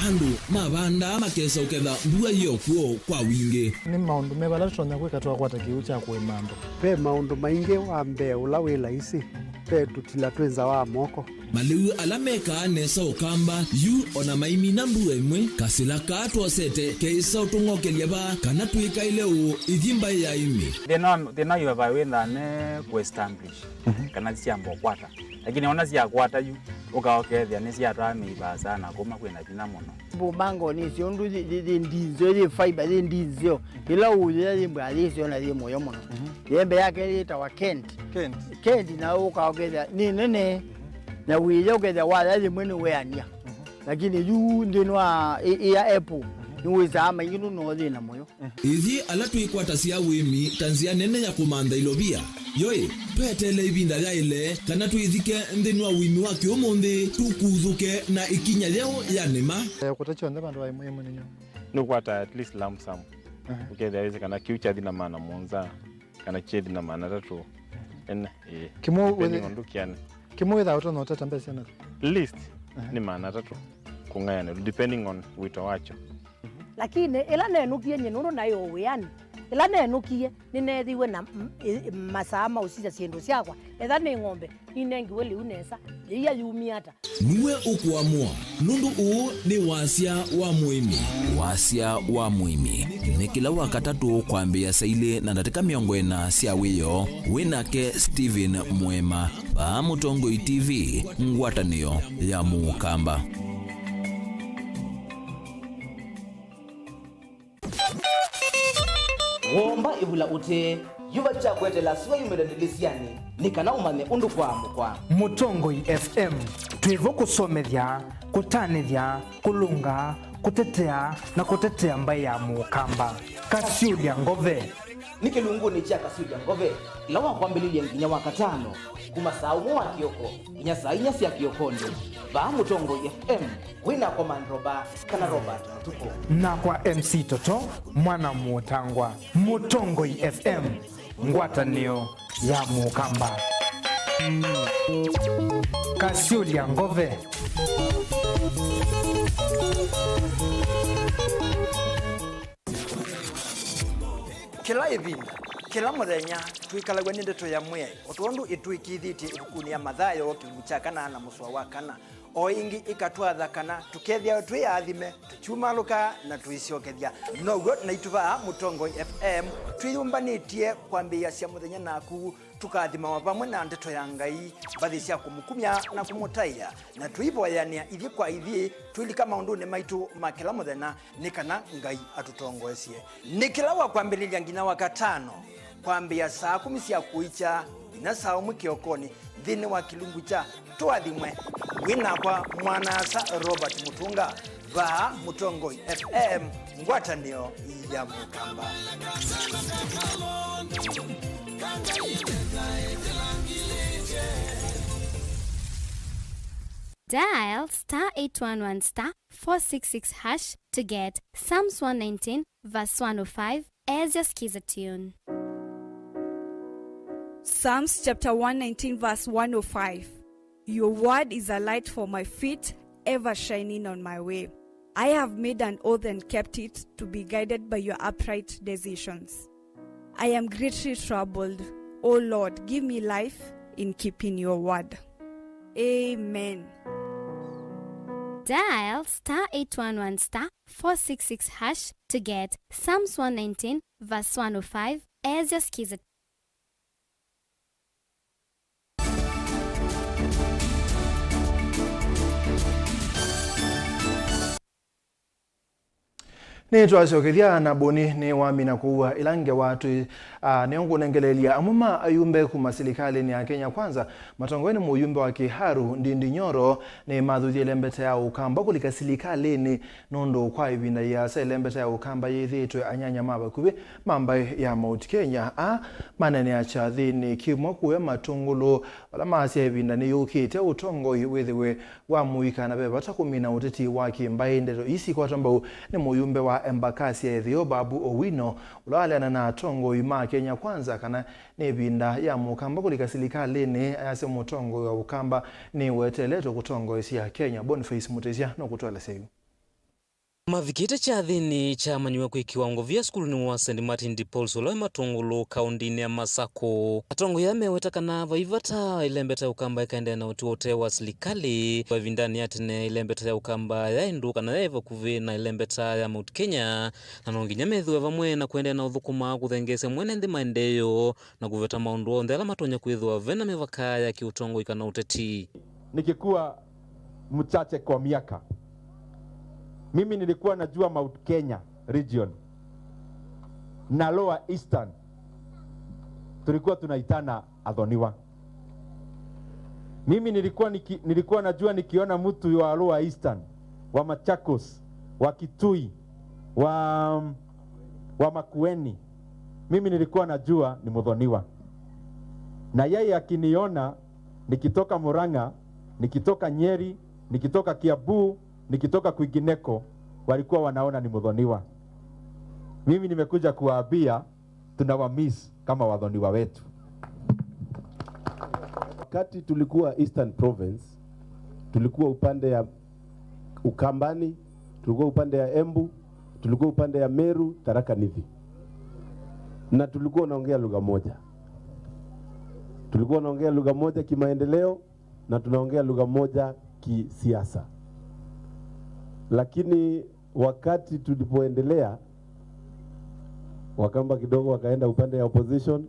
Andũ mavandaa makesa ũketha mbua yĩ o kw'o kwa wingĩ. Nĩ maũndũ meva ala tũtonya kwĩka twakwata kĩw'ũ kya kũĩma andũ? Ve maũndũ maingĩ. Wa mbee ũla wĩ laisi, ve tũtila twĩ nza wa moko. Malĩu ala mekaa nesa Ũkamba yu o na maimina mbua ĩmwe, kasĩla kaa twosete keĩsa ũtũng'okelya vaa kana twĩkaĩle ũũ ithi mbaĩ ya ĩmĩ. Thĩna wa, thĩna wa ivavai wĩthaa ne kũ establish, mhm, kana syamba ũkwata. Lakini ona syakwata yu, ũka ũkethĩa nĩsyatwaa mĩivaa sana kuma kwĩna vinya mũno. Mbumangoni ĩsyo ũndũ yĩ, yĩ, yĩ ndinzeo, yĩ fiber, yĩ ndinzeo. Ĩla ũũyĩa yĩ mbwa yĩsyo na yĩ mũyo mũno. Mhm. Yembe yake yĩtawa Kent. Kent. Kent na ũka ũkethĩa nĩ nene. Mhm. Na wĩya ũkethĩa waya yĩmwe nĩ weania. Mhm. Lakini yu nthĩnĩ wa ĩ, ĩ ya Apple, mhm, nĩwĩsaa maingĩ nũno yĩ na mũyo. Ĩthyĩ ala twĩkwatasya ũĩmi ta nzĩa nene ya kũmantha ilovia, yoĩ, tweteele ĩvinda yaĩle kana twĩthike nthĩnĩ wa ũĩmi wa kĩũmũnthĩ tũkuthũke na ĩkinya yeũ ya nĩma. Eh, kũta kyonthe vandũ va ĩmwe ĩmwe nĩ nyũmũ. Nĩũkwata at least lump sum. Aha. Ũkethĩa wĩsĩ kana kĩu kyathi na maana mũonza, kana kyethi na maana atatũ. Ene, ĩĩ. Kĩmwe depending wĩthĩ-, on ndũkĩanĩ. Kĩmwe wĩthaa ũtonya ũtata mbesa naku? Least, aha, nĩ maana atatũ kũng'ayanĩlwa, depending on wĩto wakyo. Lakini ĩla nenũkie nyie nũndũ naĩ o wĩanĩ, ĩla nenũkie nĩneethiwe na m-, ĩ-, masaa ma ũsisya syĩndũ syakwa. Etha nĩ ng'ombe, ninengiwe lĩu nesa, yĩia yumie ata? Nue ũkũamũa, nũndũ ũũ nĩ wasya wa mũĩmi. Wasya wa mũĩmi nĩ kĩla Wakatatũ kwambĩĩa saa ilĩ na ndatĩka mĩongo ĩna sya wĩoo, wĩ nake Stephen Mwema, vaa Mũtongoi T V, ngwatanĩo ya Mũkamba. Womba ĩvula ũtee, yuva kya kweteela sua yumĩle ndĩlĩsyanĩ nĩ kana ũmanye ũndũ kwaamũkwa. Mũtongoi F M, twĩ vo kũsomethya, kũtanĩthya, kũlũnga, kũtetea, na kũtetea mbaĩ ya Mũkamba. Kasyũlya ngove. Nĩ kĩlungunĩ kya Kasilya Ngove, ĩla wa kwambĩlĩlya nginya wa katano, kuma saa ũmwe wa kĩoko nginya saa inya sya kĩokonĩ, vaa Mũtongoi F M, wĩ nakwa Mandroba kana Robert Mũtuku. Nakwa M C Toto, mwana mũtangwa. Mũtongoi F M, ngwatanĩo ya Mũkamba. Kasilya Ngove. Kĩla ĩvinda, kĩla mũthenya, twĩkalaw'a nĩ ndeto ya Mwĩai, o tondũ ĩtwĩkĩĩthĩtye ĩvukunĩ ya Mathayo, kĩlungu kya kana na mũsoa wa kana. O ĩngĩ ĩkatwatha kana tũkethĩawa twĩ aathime, tũkyumalũka na tũisyokethya. Now'o naitũ vaa Mũtongoi F M twĩyũmbanĩtye kwambĩĩasya mũthenya naku, tũkathimawa vamwe na ndeto ya Ngai, mbathi sya kũmũkumya na kũmũtaĩa, na tũivoyanĩa ithyĩ kwa ithyĩ, twĩlika maũndũnĩ maitũ ma kĩla mũthenya, nĩ kana Ngai atũtongoesye. Nĩ kĩla wa kwambĩlĩlya nginya wa katano, kwambĩĩa saa kũmi sya kũikya nginya saa ũmwe kĩokonĩ, nthĩnĩ wa kĩlungu kya Tũathimwe, wĩ nakwa mwana-a-asa Robert Mũtunga, vaa Mũtongoi F M, ngwatanĩo ya Mũkamba. Dial star eight one one star four six six hash to get Psalms one nineteen verse one oh five as your skiza tune. Psalms chapter one nineteen verse one oh five. Your word is a light for my feet, ever shining on my way. I have made an oath and kept it, to be guided by your upright decisions. I am greatly troubled. O Lord, give me life in keeping your word. Amen. Dial star eight one one star four six six hash to get Psalms one nineteen verse one oh five as your skiza. Nĩtwasyokethya na Boni nĩwamina kũua ĩla ngewa twĩ, a, nĩũngũnengeleelya amwe ma ayumbe kuma silikalĩnĩ ya Kenya Kwanza matongoew'e nĩ mũyumbe wa Kiharu Ndindi Nyoro nĩmathuthie ĩlembeta ya Ũkamba kũlika silikalĩnĩ nũndũ kwa ĩvinda yĩasa ĩlembeta ya Ũkamba yĩthĩĩtwe anyanya ma vakuvĩ ma mbaĩ ya Mount Kenya. A, maneenea kyathĩnĩ kĩmwe kũya Matũngũlũ vala maasya ĩvinda nĩyũkĩte ũtongoi wĩthĩwe wa mũika, na ve vata kũmina ũteti wa kĩmbaĩ. Ndeto ii sikwatwa mbau nĩ mũyumbe wa Embakasi ya Ĩtheo, Babu Owino, ũla waleana na atongoi ma Kenya Kwanza kana nĩ ĩvinda ya Mũkamba kũlika silikalĩnĩ, ayasya mũtongoi wa Ũkamba nĩweteeletwe kũtongoesya Kenya. Boniface Mutisya nũkũtũelesya yu. Mavikĩte kyathĩnĩ kya amanyiwa kwĩkĩwa ngovia sukulunĩ wa Saint Martin de Pauls ũla wĩ Matũngũlũ, kaũndĩnĩ ya Masakũ. Atongoi aa meweta kana vai vata ĩlembeta ya Ũkamba ĩkaendeea na ũtwi wa ũtee wa silikalĩ. Kwa ĩvindanĩ ya tene, ĩlembeta ya Ũkamba yaĩ ndũũ kana yaĩ vakuvĩ na ĩlembeta ya Mount Kenya, na no nginya methĩwe vamwe na kũendeea na ũthũkũma kũthengeesya mwene nthĩ maendeeo na kũveta maũndũ onthe ala matonya kwĩthĩwa ve na mĩvaka ya kĩũtongoi kana ũteti. Nikikuwa mchache kwa miaka, mimi nilikuwa najua Mount Kenya region na Lower Eastern, tulikuwa tunaitana athoniwa. Mimi nilikuwa niki-, nilikuwa najua nikiona mtu wa Lower Eastern, wa Machakos, wa Kitui, wa, wa Makueni, mimi nilikuwa najua ni mdhoniwa. Na yeye akiniona nikitoka Murang'a, nikitoka Nyeri, nikitoka Kiambu, nikitoka kwingineko, walikuwa wanaona ni mdhoniwa. Mimi nimekuja kuwaambia, tunawamiss kama wadhoniwa wetu. Wakati tulikuwa Eastern Province, tulikuwa upande ya Ukambani, tulikuwa upande ya Embu, tulikuwa upande ya Meru, Tharaka Nithi. Na tulikuwa naongea lugha moja. Tulikuwa naongea lugha moja kimaendeleo, na tunaongea lugha moja kisiasa. Lakini wakati tulipoendelea, Wakamba kidogo wakaenda upande ya opposition,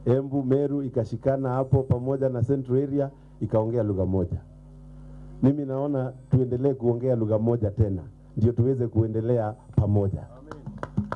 Embu, Meru ikashikana hapo pamoja na Central Area, ikaongea lugha moja. Mimi naona tuendelee kuongea lugha moja tena, ndio tuweze kuendelea pamoja.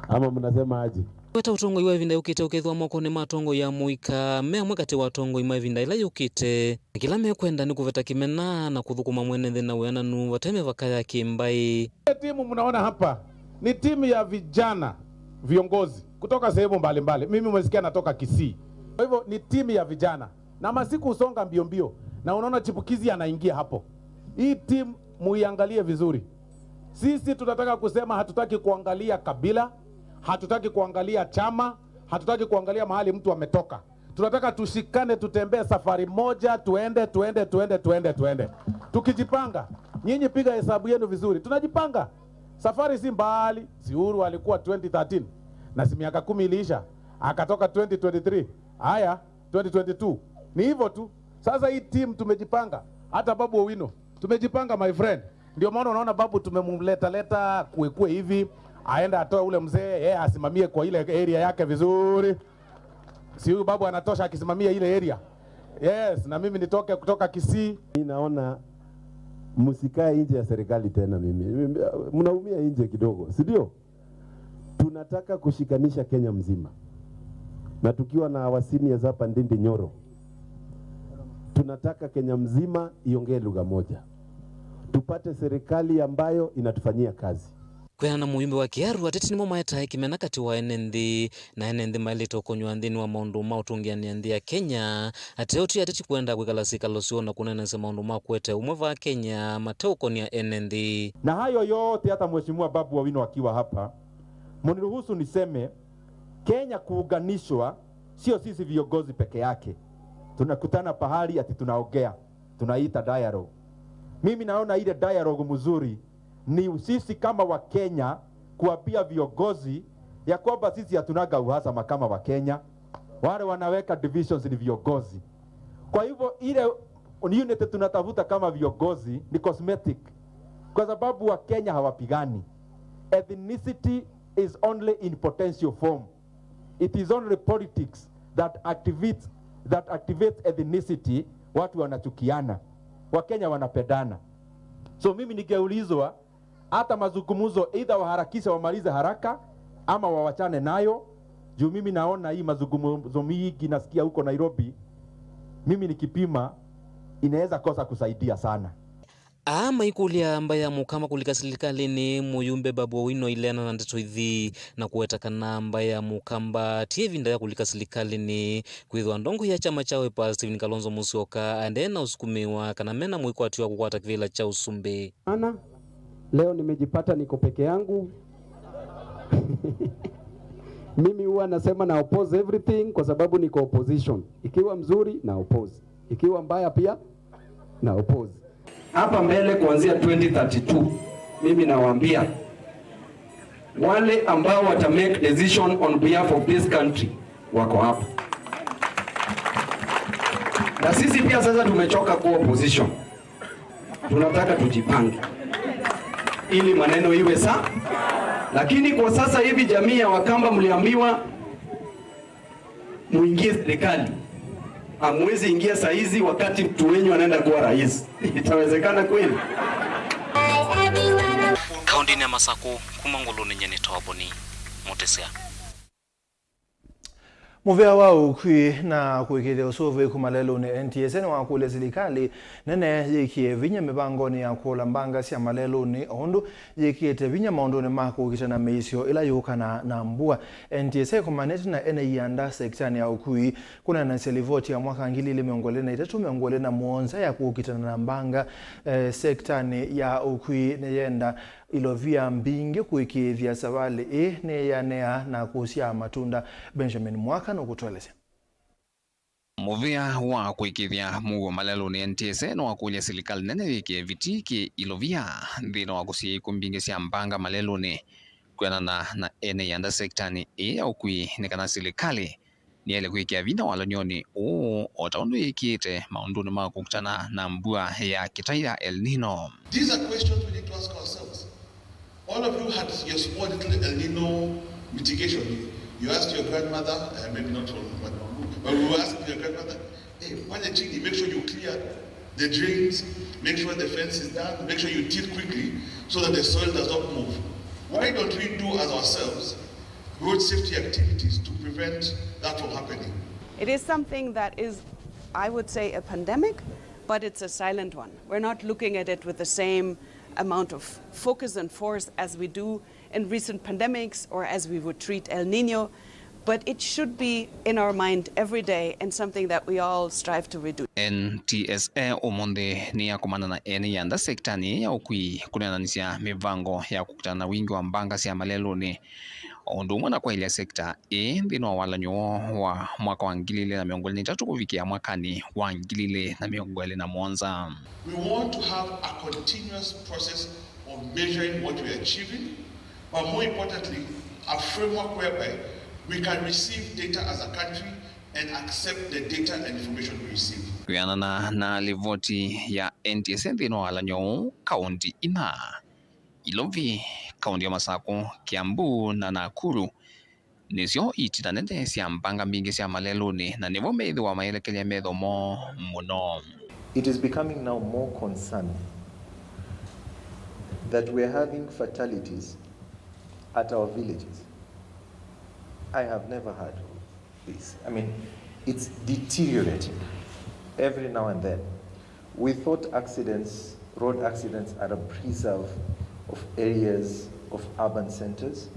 Ama mnasema aje? Weta ũtongoi wa ĩvinda yũkĩte ũkethĩwa mokonĩ ma atongoi a mũika, me amwe katĩ wa atongoi ma ĩvinda ĩla yũkĩte. Na kĩla mekwenda nĩ kũveta kĩmena na kũthũkũma mwene nthĩ na wĩananu vate mĩvaka ya kĩmbaĩ. Ile timu mnaona hapa ni timu ya vijana viongozi. kutoka sehemu mbalimbali. Mimi umesikia natoka Kisii. Kwa hivyo ni timu ya vijana. Na masiku husonga mbio mbio. Na unaona chipukizi anaingia hapo. Hii timu muiangalie vizuri. Sisi tunataka kusema hatutaki kuangalia kabila, hatutaki kuangalia chama, hatutaki kuangalia mahali mtu ametoka. Tunataka tushikane, tutembee safari moja, tuende, tuende, tuende, tuende, tuende. Tukijipanga, nyinyi piga hesabu yenu vizuri. Tunajipanga. Safari si mbali. Si Uhuru alikuwa twenty thirteen. Na si miaka kumi iliisha. Akatoka twenty twenty-three. Haya, twenty twenty-two. Ni hivyo tu. Sasa hii team tumejipanga. Hata Babu Owino. Tumejipanga, my friend. Ndio maana unaona Babu tumemleta leta kuekue hivi. Aende atoe ule mzee, yeye asimamie kwa ile area yake vizuri. Si huyu Babu anatosha akisimamia ile area? Yes, na mimi nitoke kutoka Kisii. Ninaona msikae nje ya serikali tena mimi. Mimi, mnaumia nje kidogo, si ndio? Tunataka kushikanisha Kenya mzima. Na tukiwa na our seniors hapa Ndindi Nyoro, tunataka Kenya mzima iongee lugha moja. Tupate serikali ambayo inatufanyia kazi. Kwĩana na mũyumbe wa Kiaru, ateti nĩmo maetae kĩmena katĩ wa ene nthĩ na ene nthĩ maĩlĩte ũkonywa nthĩnĩ wa maũndũ ma ũtũngĩanĩa nthĩ ya Kenya. Ateo ti ateti kwenda kwĩkala syĩkalo syoo na kũneenesya maũndũ ma kũete ũmwe vaa Kenya mateũkonia ene nthĩ. Na hayo yote, hata Mheshimiwa Babu Owino akiwa hapa, mniruhusu niseme, Kenya kuunganishwa sio sisi viongozi peke yake. Tunakutana pahali ati tunaongea, tunaita dialogue. Mimi naona ile dialogue mzuri ni sisi kama Wakenya kuambia viongozi ya kwamba sisi hatunaga uhasama kama Wakenya. Wale wanaweka divisions ni viongozi. Kwa hivyo ile unity tunatafuta kama viongozi ni cosmetic, kwa sababu Wakenya hawapigani. Ethnicity is only in potential form. It is only politics that activates, that activates ethnicity. Watu wanachukiana, Wakenya wanapendana. So mimi ningeulizwa, hata mazungumzo, either waharakishe, wamalize haraka, ama wawachane nayo, juu mimi naona hii mazungumzo mingi nasikia huko Nairobi, mimi nikipima, inaweza kosa kusaidia sana. Aa maikũlya mbaĩ ya Mũkamba kũlika silikalĩnĩ, mũyumbe Babu Owino aileana na ndeto ithi na kũweta kana mbaĩ ya Mũkamba ti ĩvinda ya kũlika silikalĩnĩ, kwĩthĩwa ndongoi ya kyama kya Wiper Stephen Kalonzo Musyoka aendee na ũsukumĩwa kana mena mwĩkwatyo wa kũkwata kĩvĩla kya ũsumbĩ. Ana, leo nimejipata niko peke yangu. Mimi huwa nasema na oppose everything kwa sababu niko opposition. Ikiwa mzuri, na oppose. Ikiwa mbaya pia, na oppose. Hapa mbele kuanzia twenty thirty-two, mimi nawaambia, wale ambao wata make decision on behalf of this country wako hapa. Na sisi pia sasa tumechoka kuwa opposition. Tunataka tujipange ili maneno iwe sa-, lakini kwa sasa hivi jamii ya Wakamba mliambiwa muingie serikali. Hamwezi ingia saa hizi wakati mtu wenyu anaenda kuwa rais. Itawezekana kweli? Kaũntĩnĩ ya Masakũ, kuma Ngũlũnĩ, nyie nĩ Toboni Mũtĩsya. Mũvĩa wa ũkui na kũĩkĩĩthya ũsũvĩĩku malelũnĩ, N T S A, nĩwakũlya silikalĩ nene yĩkĩe vinya mĩvangonĩ ya kũla mbanga sya malelũnĩ, o ũndũ yĩkĩte vinya maũndũnĩ ma kũkita na mĩisyo ĩla yũkanaa na mbua. N T S A ĩkomanĩte na ene ianda sekitanĩ ya ũkui kũneenanĩsya livoti ya mwaka ngili ilĩ mĩongo ĩlĩ na itatũ mĩongo ĩlĩ na mũonza ya kũkitana na mbanga, eh, sekitanĩ ya ũkui nĩyenda ilovia mbingĩ kũĩkĩĩthya savalĩ ĩĩ nĩyanea na kũsyaa matunda. Benjamin Mwaka nũkũtũelesya. Mũvĩa wa kũĩkĩĩthya mũuo malelũnĩ, N T S A, nĩwakũlya silikalĩ nene yĩkĩe vitii kĩ ilovia nthĩnĩ wa kũsiĩĩa ikw'ũ mbingĩ sya mbanga malelũnĩ. Kwĩanana na ene ianda sekitanĩ ĩĩ ya ũkui, nĩ kana silikalĩ nĩyaĩle kwĩkĩa vinya walany'onĩ ũũ, o ta ũndũ yĩkĩĩte maũndũnĩ ma kũkitana na mbua ya kĩtai ya El Nino. These are questions we need to ask ourselves. All of you had your small little El Nino mitigation. You, you asked your grandmother, uh, maybe not from, but we were asking your grandmother, "Hey, fanya chini, make sure you clear the drains, make sure the fence is done, make sure you till quickly so that the soil does not move." Why don't we do as ourselves road safety activities to prevent that from happening? It is something that is, I would say, a pandemic, but it's a silent one. We're not looking at it with the same amount of focus and force as we do in recent pandemics or as we would treat El Nino, but it should be in our mind every day and something that we all strive to reduce. N T S A ũmũnthĩ nĩyakomana na ene yanda sektanĩ ya ũkui kũneenanĩsya mĩvango ya kũkitana na wingĩ wa mbanga sya malelũnĩ, o ũndũ ũmwe na kwaĩlya sekta ĩĩ nthĩnĩ wa walany'o woo wa mwaka wa ngili ilĩ na mĩongo ĩlĩ na itatũ kũvikĩa mwakanĩ wa ngili ilĩ na mĩongo ĩlĩ na mũonza. We want to have a continuous process of measuring what we are achieving, but more importantly, a framework whereby we can receive data as a country and accept the data and information we receive. Kwĩanana na livoti ya N T S A nthĩnĩ wa walany'o ũũ, kaũnti ina, Ilovi, kaũnti ya Masakũ, Kiambu na Nakuru, nĩsyo itina nene sya mbanga mbingĩ sya malelũnĩ, na nĩvo methĩwa mayelekelya metho moo mũno. It is becoming now more concerning that we are having fatalities at our villages. I have never heard of this. I mean, it's deteriorating every now and then. We thought accidents, road accidents, are a preserve of areas of urban centers,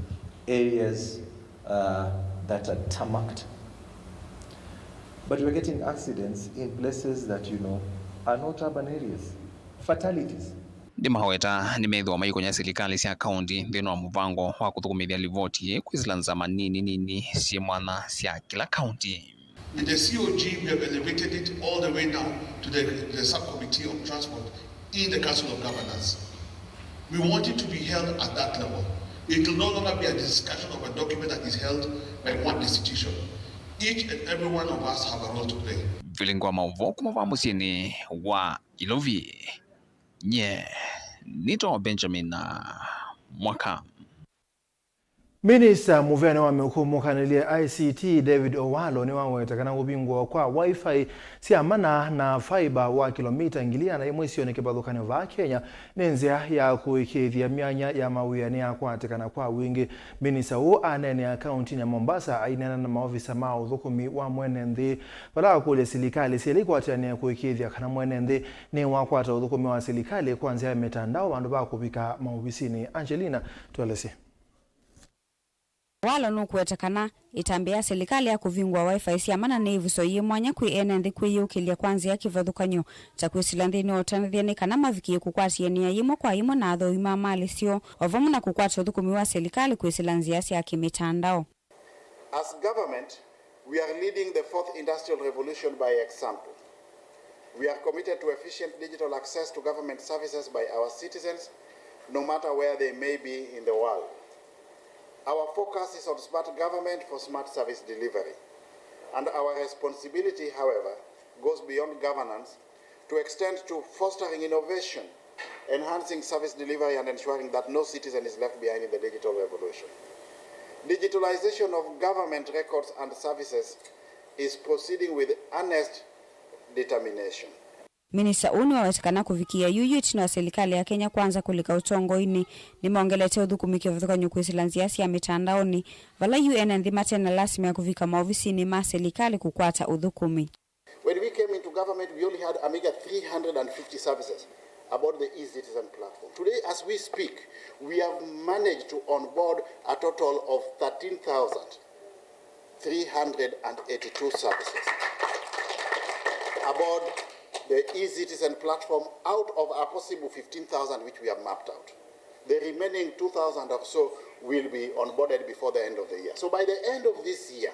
areas uh, that are tarmacked. But we're getting accidents in places that, you know, are not urban areas. Fatalities. Nĩmaweta nĩmethĩwa maikonya silikalĩ sya kaũnti nthĩnĩ wa mũvango wa kũthũkũmĩthya livoti ĩĩ kwĩsĩla nzama nini nini syĩ mwanya sya kĩla kaũnti. In the C O G, we have elevated it all the way now to the, the subcommittee on transport in the Council of Governors. We want it to be held at that level. It will no longer be a discussion of a document that is held by one institution. Each and every one of us have a role to play. Vilingi wa maũvoo kuma va mũsyĩnĩ wa Ilovi, nye nĩtawa Benjamin Mwaka. Minista mũvĩanĩ wa mĩkũmũkanĩlye I C T, David Owalo, nĩwaweta kana kũvingũa kwa Wi-Fi sya mana na fiber wa kĩlomita ngili ĩana ĩmwe isionĩ kĩvathũkany'o vaa Kenya nĩ nzĩa ya kũĩkĩĩthya myanya ya mawĩa nĩyakwatĩkana kwa wingĩ. Minista ũũ aneenea kaũntinĩ ya Mombasa aineena na maovisa ma ũthũkũmi wa mwene nthĩ, vala wakũlya silikalĩ syelĩ ikwatĩanĩe kũĩkĩĩthya kana mwene nthĩ nĩwakwata ũthũkũmi wa silikalĩ kwa nzĩa ya mĩtandao vandũ va kũvika maovisinĩ. Angelina, tũelesye. Owalo nũkũweta kana ĩtambya ya silikalĩ ya kũvingũa Wi-Fi sya mana nĩ ĩvuso yĩ mwanya kwĩ ene nthĩ kwĩyĩũkĩlya kwa nzĩa kĩvathũkany'o, ta kwĩsĩla nthĩnĩ wa ũtandĩthya nĩ kana mavikĩe kũkwatĩanĩa yĩmwe kwa yĩmwe na athooi ma malĩ syoo, o vamwe na kũkwata ũthũkũmi wa silikalĩ kwĩsĩla nzĩa sya kĩmĩtandao. As government, we are leading the fourth industrial revolution by example. We are committed to efficient digital access to government services by our citizens, no matter where they may be in the world. Our focus is on smart government for smart service delivery. And our responsibility, however, goes beyond governance to extend to fostering innovation, enhancing service delivery, and ensuring that no citizen is left behind in the digital revolution. Digitalization of government records and services is proceeding with earnest determination. Minista ũũ nĩwaweta kana kũvikĩĩa yu yu ĩtina wa silikalĩ ya Kenya Kwanza kũlika ũtongoinĩ, nĩmongelete ũthũkũmi kĩvathũkany'o kwĩsĩla nzĩa sya mĩtandaonĩ, vala yu ene nthĩ mate na lasima ya kũvika maovisinĩ ma silikalĩ kũkwata ũthũkũmi. When we came into government, we only had a meager three hundred and fifty services aboard the e-Citizen platform. Today, as we speak, we have managed to onboard a total of thirteen thousand three hundred and eighty-two services aboard the e-Citizen platform out of a possible fifteen thousand which we have mapped out. The remaining two thousand or so will be onboarded before the end of the year. So by the end of this year,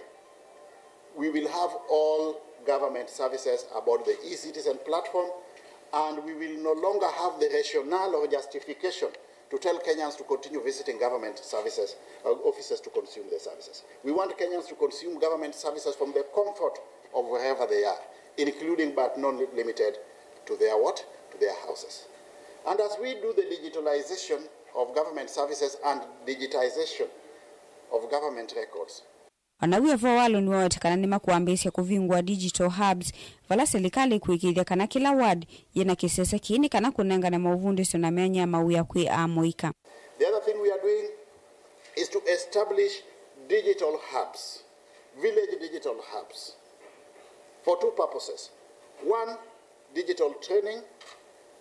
we will have all government services aboard the e-Citizen platform, and we will no longer have the rationale or justification to tell Kenyans to continue visiting government services, uh, offices to consume the services. We want Kenyans to consume government services from the comfort of wherever they are, including but not limited to their what? To their houses. And as we do the digitalization of government services and digitization of government records, O na w'o vo, Owalo nĩwaweta kana nĩmakũambĩĩsya kũvingũa digital hubs, vala silikalĩ ĩkũĩkĩĩthya kana kĩla ward yĩ na kĩsese kĩĩ nĩ kana kũnengane maũvundĩsyo na myanya ya mawĩa kwĩ amũika. The other thing we are doing is to establish digital hubs, village digital hubs, for two purposes. One, digital training,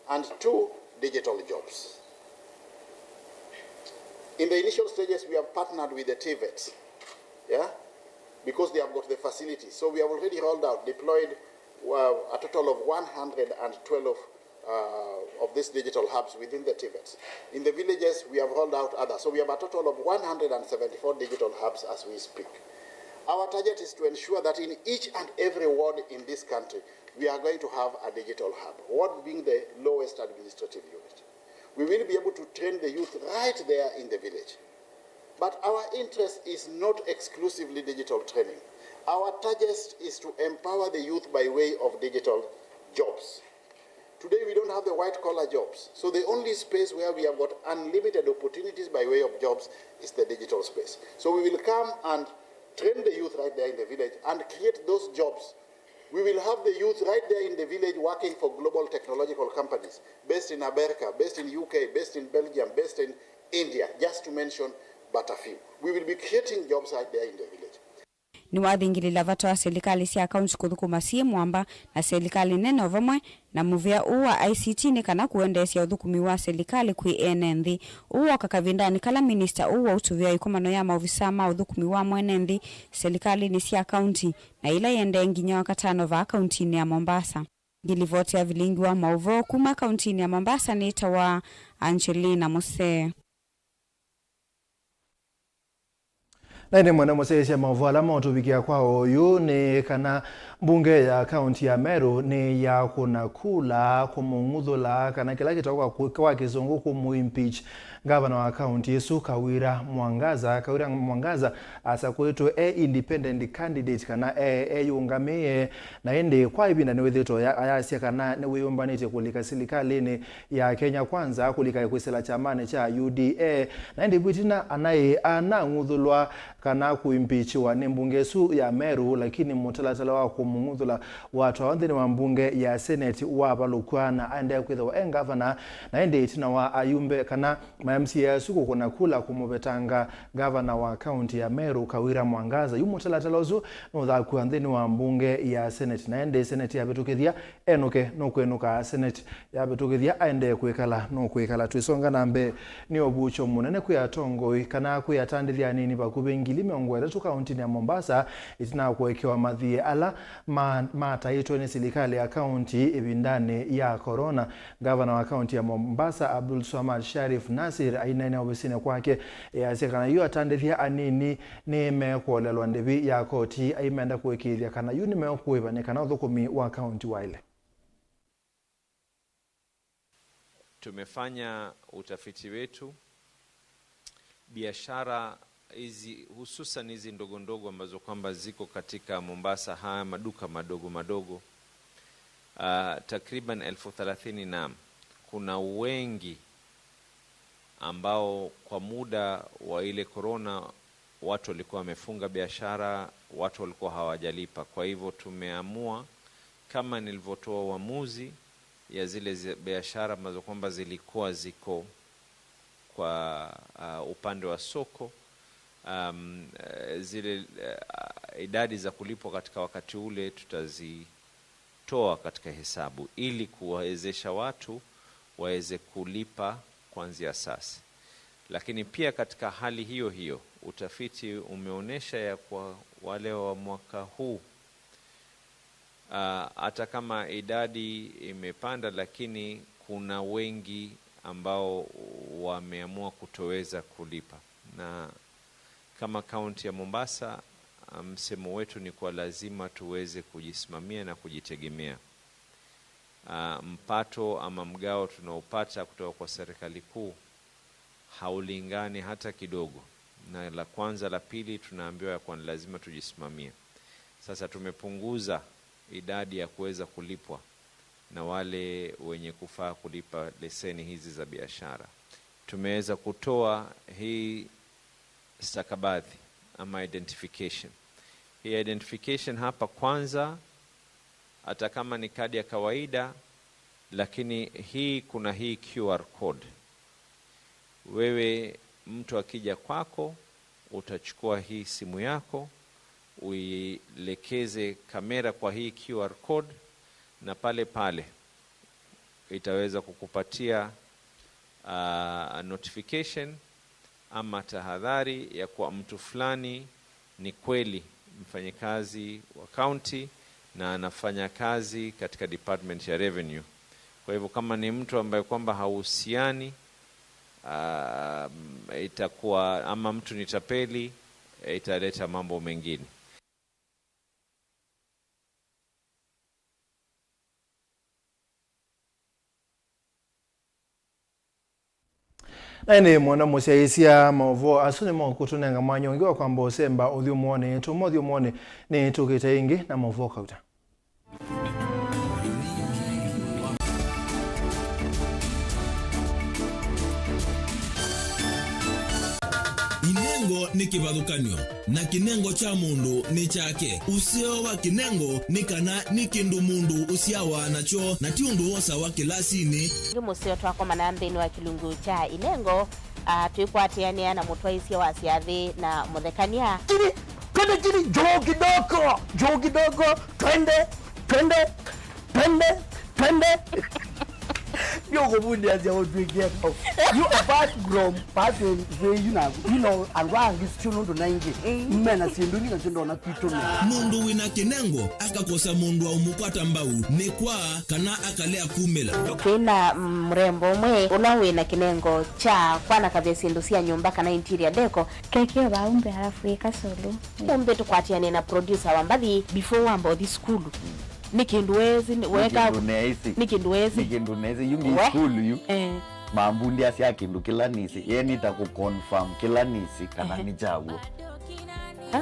and two, digital jobs. In the initial stages, we have partnered with the TVETs, yeah, because they have got the facilities. So we have already rolled out, deployed, uh, a total of one hundred twelve, uh, of these digital hubs within the TVETs. In the villages, we have rolled out others. So we have a total of one hundred seventy-four digital hubs as we speak. Our target is to ensure that in each and every ward in this country, we are going to have a digital hub, ward being the lowest administrative unit. We will be able to train the youth right there in the village. But our interest is not exclusively digital training. Our target is to empower the youth by way of digital jobs. Today we don't have the white collar jobs. So the only space where we have got unlimited opportunities by way of jobs is the digital space. So we will come and train the youth right there in the village and create those jobs. We will have the youth right there in the village working for global technological companies based in America, based in U K, based in Belgium, based in India, just to mention but a few. We will be creating jobs right there in the village. Nĩwathingĩlĩla vata wa silikalĩ sya kaunti kũthũkũma syĩ mũamba na silikalĩ nene o vamwe na mũvĩa ũũ wa I C T nĩ kana kũendeesya ũthũkũmi wa silikalĩ kwĩ ene nthĩ. Ũũ woka kavindanĩ kala minista ũũ wa ũtũvĩa ĩkomano ya maovisaa ma ũthũkũmi wa mwene nthĩ silikalĩnĩ sya kaunti, na ĩla ĩendee nginya Wakatano vaa kauntinĩ ya Mombasa. Ngilivoti ya vilingi wa maũvoo kuma kauntinĩ ya Mombasa nĩtawa Angelina Musee. Na ĩndĩ mwene mũsyaĩĩsya maũvoo ala maũtũvikĩa kwa oyu nĩ kana mbunge ya kaunti ya Meru nĩ yakũna kula kũmũng'uthũla kana kĩla kĩtawa kwa kĩ-, kwa kĩsũngũ kũmũimpeach ngavana wa kaunti ĩsu Kawira Mwangaza. Kawira Mwangaza asakũĩtwe e independent candidate kana e eyũngamĩe, na ĩndĩ kwa ĩvinda nĩwĩthĩtwe ya-, ayasya kana nĩwĩyũmbanĩtye kũlika silikalĩnĩ ya Kenya Kwanza kũlika kwĩsĩla kyamanĩ kya U D A, na ĩndĩ vu ĩtina anaĩ anang'uthũlwa kana kũimpichiwa nĩ mbunge ĩsu ya Meru, lakini mũtalatala wa kũmũng'uthũla watwawa nthĩnĩ wa mbunge ya Senate wavalũkw'a na aendee kwĩthĩwa e ngavana, na ĩndĩ ĩtina wa ayumbe kana ma M C A asu kũkũna kula kũmũvetanga ngavana wa kaunti ya Meru Kawira Mwangaza. Yu mũtalatala ũsu nũthakw'a nthĩnĩ wa mbunge ya Senate, na ĩndĩ Senate yavĩtũkĩthya enũke, nũkwĩnũka. Senate yavĩtũkĩthya aendee kwĩkala, nũkwĩkala. Twĩsonga na mbee, nĩ ũvuky'o mũnene kwĩ atongoi kana kwĩ atandĩthya anini vakuvĩ ngili mĩongo ĩtatũ kauntinĩ ya Mombasa ĩtina wa kũekewa mathiĩ ala ma-, mataĩtwe nĩ silikalĩ ya kaunti ĩvindanĩ ya corona. Ngavana wa kaunti ya Mombasa Abdul Swamad Sharif Nasir aineenea ovisinĩ kwake, easya kana yu atandĩthya anini nĩmekũolelwa ndĩvi ya koti aimenda kũĩkĩĩthya kana yu nĩmekũĩva nĩ kana ũthũkũmi wa kaunti waĩle. Tumefanya utafiti wetu. Biashara hizi, hususan hizi ndogo ndogo ambazo kwamba ziko katika Mombasa, haya maduka madogo madogo, ah, takriban elfu thelathini, na kuna wengi ambao kwa muda wa ile corona watu walikuwa wamefunga biashara, watu walikuwa hawajalipa. Kwa hivyo tumeamua, kama nilivyotoa uamuzi ya zile zi-, biashara ambazo kwamba zilikuwa ziko kwa, ah, upande wa soko, um, eh, zile, eh, idadi za kulipwa katika wakati ule tutazitoa katika hesabu ili kuwawezesha watu waweze kulipa kuanzia sasa. Lakini pia katika hali hiyo hiyo, utafiti umeonesha ya kwa wale wa mwaka huu, ah, hata kama idadi imepanda, lakini kuna wengi ambao wameamua kutoweza kulipa. Na kama kaunti ya Mombasa, ah, msemo wetu ni kwa lazima tuweze kujisimamia na kujitegemea. Ah, mpato ama mgao tunaopata kutoka kwa serikali kuu haulingani hata kidogo na la kwanza, la pili, tunaambiwa ya kuwa ni lazima tujisimamie. Sasa tumepunguza idadi ya kuweza kulipwa na wale wenye kufaa kulipa leseni hizi za biashara. Tumeweza kutoa hii stakabadhi ama identification. Hii identification hapa kwanza, hata kama ni kadi ya kawaida, lakini hii, kuna hii Q R code. Wewe, mtu akija kwako, utachukua hii simu yako, uilekeze kamera kwa hii Q R code, na pale pale itaweza kukupatia, ah, notification ama tahadhari ya kuwa mtu fulani ni kweli mfanyikazi wa county na anafanya kazi katika department ya revenue. Kwa hivyo, kama ni mtu ambaye kwamba hauhusiani, ah, itakuwa, ama mtu ni tapeli, italeta mambo mengine. Na ĩndĩ mwana mũsyaĩĩsya, maũvoo asu nĩmo kũtũnenga mwanya ũngĩ wa kwamba ũsemba ũthyũmũonĩ. Tuma ũthyũmũonĩ, nĩtũkĩte ĩngĩ na maũvoo kauta. Inengo nĩ kĩvathũkany'o, na kĩnengo kya mũndũ nĩ kyake. Ũseo wa kĩnengo nĩ kana nĩ kĩndũ mũndũ ũsyawa nakyo, na ti ũndũ wosawa kĩlasinĩ. Nĩ mũseo twakomana nthĩnĩ wa kĩlungu kya inengo, ah, twĩkwatĩanĩa na mũtwaĩsya wa syathĩ na mũthekany'a. Chini, twende chini, juu kidogo, juu kidogo, twende, twende, twende, twende. Nĩ ũkũvundĩasya ũtwĩkie kau. You, apart from passing, you know, you know, andũ angĩ still nũndũ naingĩ mena syĩndũ ingĩ nasyo ndona kwitũ nĩ. Mũndũ wĩna kĩnengo akakosa mũndũ wa ũmũkwata mbau nĩ kwa kana akalea kumĩla. Twĩna mrembo ũmwe ũla wĩna kĩnengo kya kwanakavya syĩndũ sya nyũmba kana interior deco. Kekeo vaa umbe halafu ĩka solo. Umbe tũkwatĩane na producer wa mbathi before wamba ũthi sukulu. Nĩ kĩndũ wesĩ, nĩ weka kĩndũ neesĩ. Nĩ kĩndũ wesĩ. Nĩ kĩndũ neesĩ. Yu ngĩ sukulu yu. Eh. Mambundĩasya kĩndũ kĩla nĩsĩ. Ye nĩta kũ confirm kĩla nĩsĩ kana nĩ kyaw'o. Ah,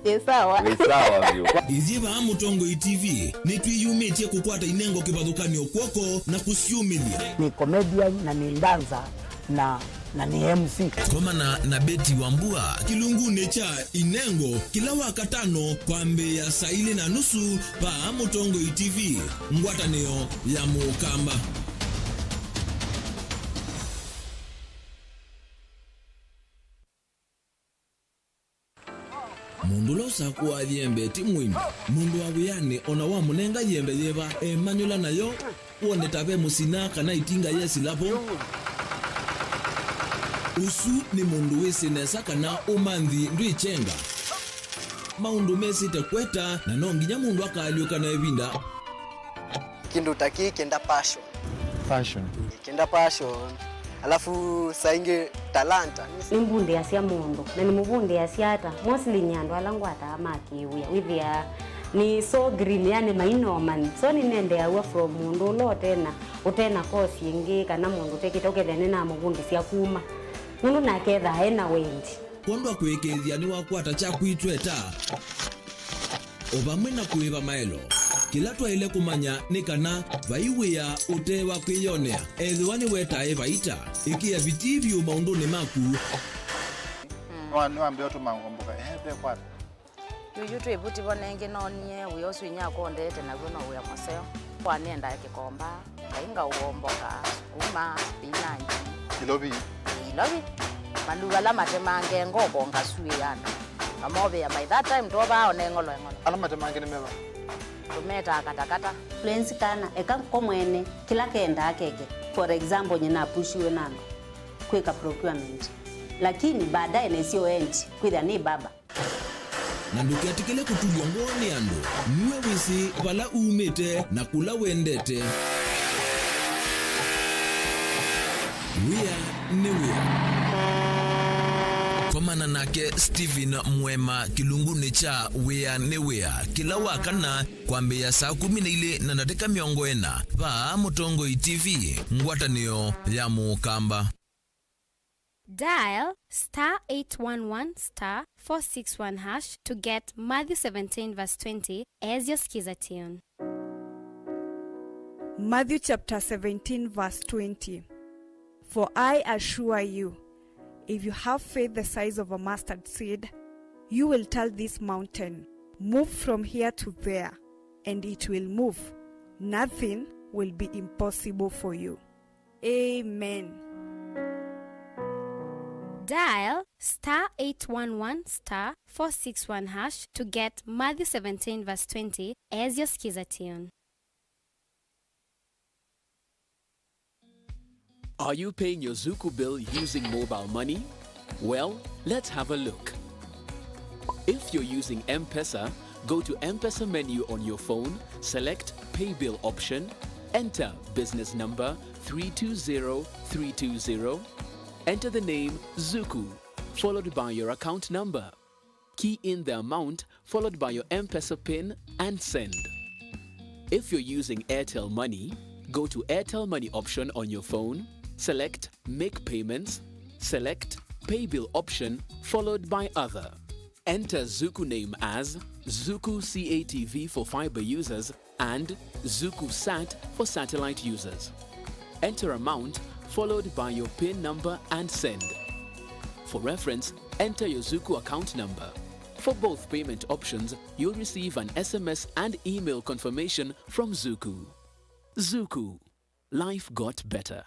ĩ sawa. Wĩ sawa vyũ. Ithyĩ vaa Mũtongoi T V nĩtwĩyumĩtye kũkwata inengo kĩvathũkany'o kw'oko na kũsyũmĩthya. Nĩ comedian na nĩ dancer na, na nĩ M C. Komana na Betty Wambua kĩlungunĩ kya Inengo kĩla Wakatano kwambĩĩa saa ilĩ na nusu vaa Mũtongoi T V, ngwatanĩo ya Mũkamba. Mũndũ ũla ũsakũaa yembe ti mũimi. Mũndũ wa wĩanĩ o na wamũnenga yembe yĩva, emanyũla nayo, wone ta ve mũsina kana ĩtinga yesĩla vo. Ũsu nĩ mũndũ wĩsĩ nesa kana ũmanthi ndwĩkyenga. Maũndũ mesĩte kweta, na no nginya mũndũ akaalyũka na ĩvinda. Kĩndũ ta kĩĩ kĩenda passion. Passion. Kĩenda passion. Alafu saa ingĩ talanta. Nĩmbundĩasya mũndũ, na nĩmũvundĩasya ata? Mostly nĩ andũ ala ngwataa ma kĩwĩa. Wĩthĩaa nĩ so green, yani mainomani. So nĩnendeeaw'a from mũndũ ũla ũtena, ũtena course ĩngĩ, kana mũndũ ũtekĩte, ũkethĩa nĩnamũvundĩsya kuma. Nũndũ nake ethaa ena wendi. Kwondũ wa kũĩkĩĩthya nĩwakwata kya kwĩtweta. O vamwe na kũĩva maelo, kĩla twaĩle kũmanya nĩ kana vai wĩa ũte wa kwĩyonea. Ethĩwa nĩwetae vaita, ĩkĩa vitii vyũ maũndũnĩ maku. Nĩwa-, nĩwambĩa ũtũma ngomboka. Ehe, ve kwata. Yuyu twĩ vuti vo nengĩ, noonie wĩa ũsu inyakwa ũndeete naw'o no wĩa mũseo. Kwa nĩendaa kĩkomba. Ngai ngaũomboka, sukuma, spinach. Ilovi. Ilovi. Maluva ala matemange ngoko ngasuĩe andũ. Ngamovĩa by that time twovaa one ng'olo eng'olo. Ala matemange nĩ meva? Tũmetaa katakata. Lwenzi kana, eka ko mwene, kĩla kendaa keke. For example, nyina apushiwe na andũ kwĩka procurement. Lakini baadaye nesio end, kwĩthĩa nĩ baba. Na ndũketĩkĩle kũtulw'a ngoo nĩ andũ. Nue wĩsĩ vala umĩte na kũla wendete. Wĩa nĩ wĩa. Komana nake Stephen Mwema kĩlungunĩ kya Wĩa nĩ Wĩa kĩla Wakana kwambĩĩa saa kũmi na ilĩ na ndatĩka mĩongo ĩna vaa Mũtongoi T V, ngwatanĩo ya Mũkamba. Dial star eight one one star four six one hash to get Matthew seventeen verse twenty as your Skiza tune. Matthew chapter seventeen verse twenty. For I assure you, if you have faith the size of a mustard seed, you will tell this mountain, 'Move from here to there,' and it will move. Nothing will be impossible for you. Amen. Dial star eight one one star four six one hash to get Matthew seventeen verse twenty as your Skiza tune. Are you paying your Zuku bill using mobile money? Well, let's have a look. If you're using M-Pesa, go to M-Pesa menu on your phone, select Pay Bill option, enter business number three two zero three two zero, enter the name Zuku, followed by your account number. Key in the amount followed by your M-Pesa pin and send. If you're using Airtel Money, go to Airtel Money option on your phone, select Make Payments, select Pay Bill option followed by Other. Enter Zuku name as Zuku C A T V for fiber users and Zuku Sat for satellite users. Enter amount followed by your pin number and send. For reference, enter your Zuku account number. For both payment options, you'll receive an S M S and email confirmation from Zuku. Zuku. Life got better.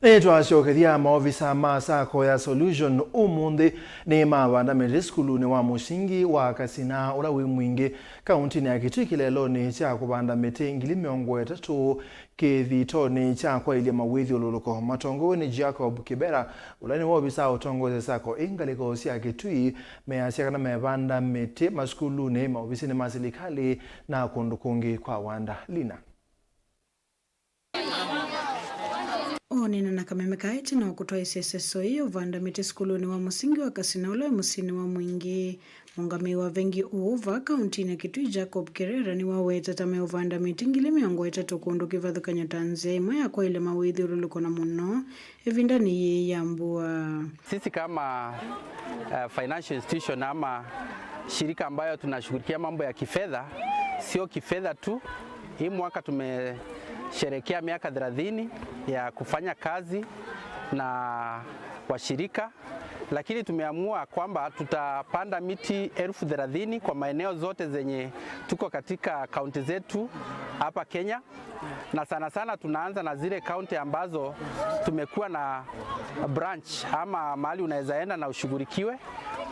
Nĩtwasyokethya. Maovisa ma sacco ya Solution ũmũnthĩ nĩmavanda mĩtĩ sukulunĩ wa mũsingi wa Kasina ũla wĩ Mwingĩ, kauntinĩ ya Kitui kĩlelonĩ kya kũvanda mĩtĩ ngili mĩongo ĩtatũ kĩthitonĩ kya kwaĩlya mawĩthyũlũlũko. Matongoew'e nĩ Jacob Kibera, ũla nĩ wovisa ũtongoesya sacco ĩ ngalĩko sya Kitui, measya kana mevanda mĩtĩ masukulunĩ, maovisinĩ ma silikalĩ na kũndũ kũngĩ kwa wanda. Lina. Ũnena na Kameme ka ĩtina wa kũtwaĩsya ĩseso ĩĩ ya ũvanda mĩtĩ sukulunĩ wa mũsingi wa Kasina ũla wĩ mũsyĩnĩ wa Mwingĩ. Mũũngamĩi wa vengi ũũ vaa kauntinĩ ya Kitui, Jacob Kerera, nĩwaweta ta meũvanda mĩtĩ ngili mĩongo ĩtatũ kũndũ kĩvathũkany'o ta nzĩa ĩmwe ya kwaĩlya mawĩthyũlũlũko, na mũno ĩvindanĩ yĩĩ ya mbua. Sisi kama, eh, financial institution ama shirika ambayo tunashughulikia mambo ya kifedha, sio kifedha tu, hii mwaka tumesherehekea miaka thelathini ya kufanya kazi na washirika, lakini tumeamua kwamba tutapanda miti elfu thelathini kwa maeneo zote zenye tuko katika kaunti zetu hapa Kenya, na sana sana tunaanza na zile kaunti ambazo tumekuwa na branch ama mahali unaweza enda na ushughulikiwe.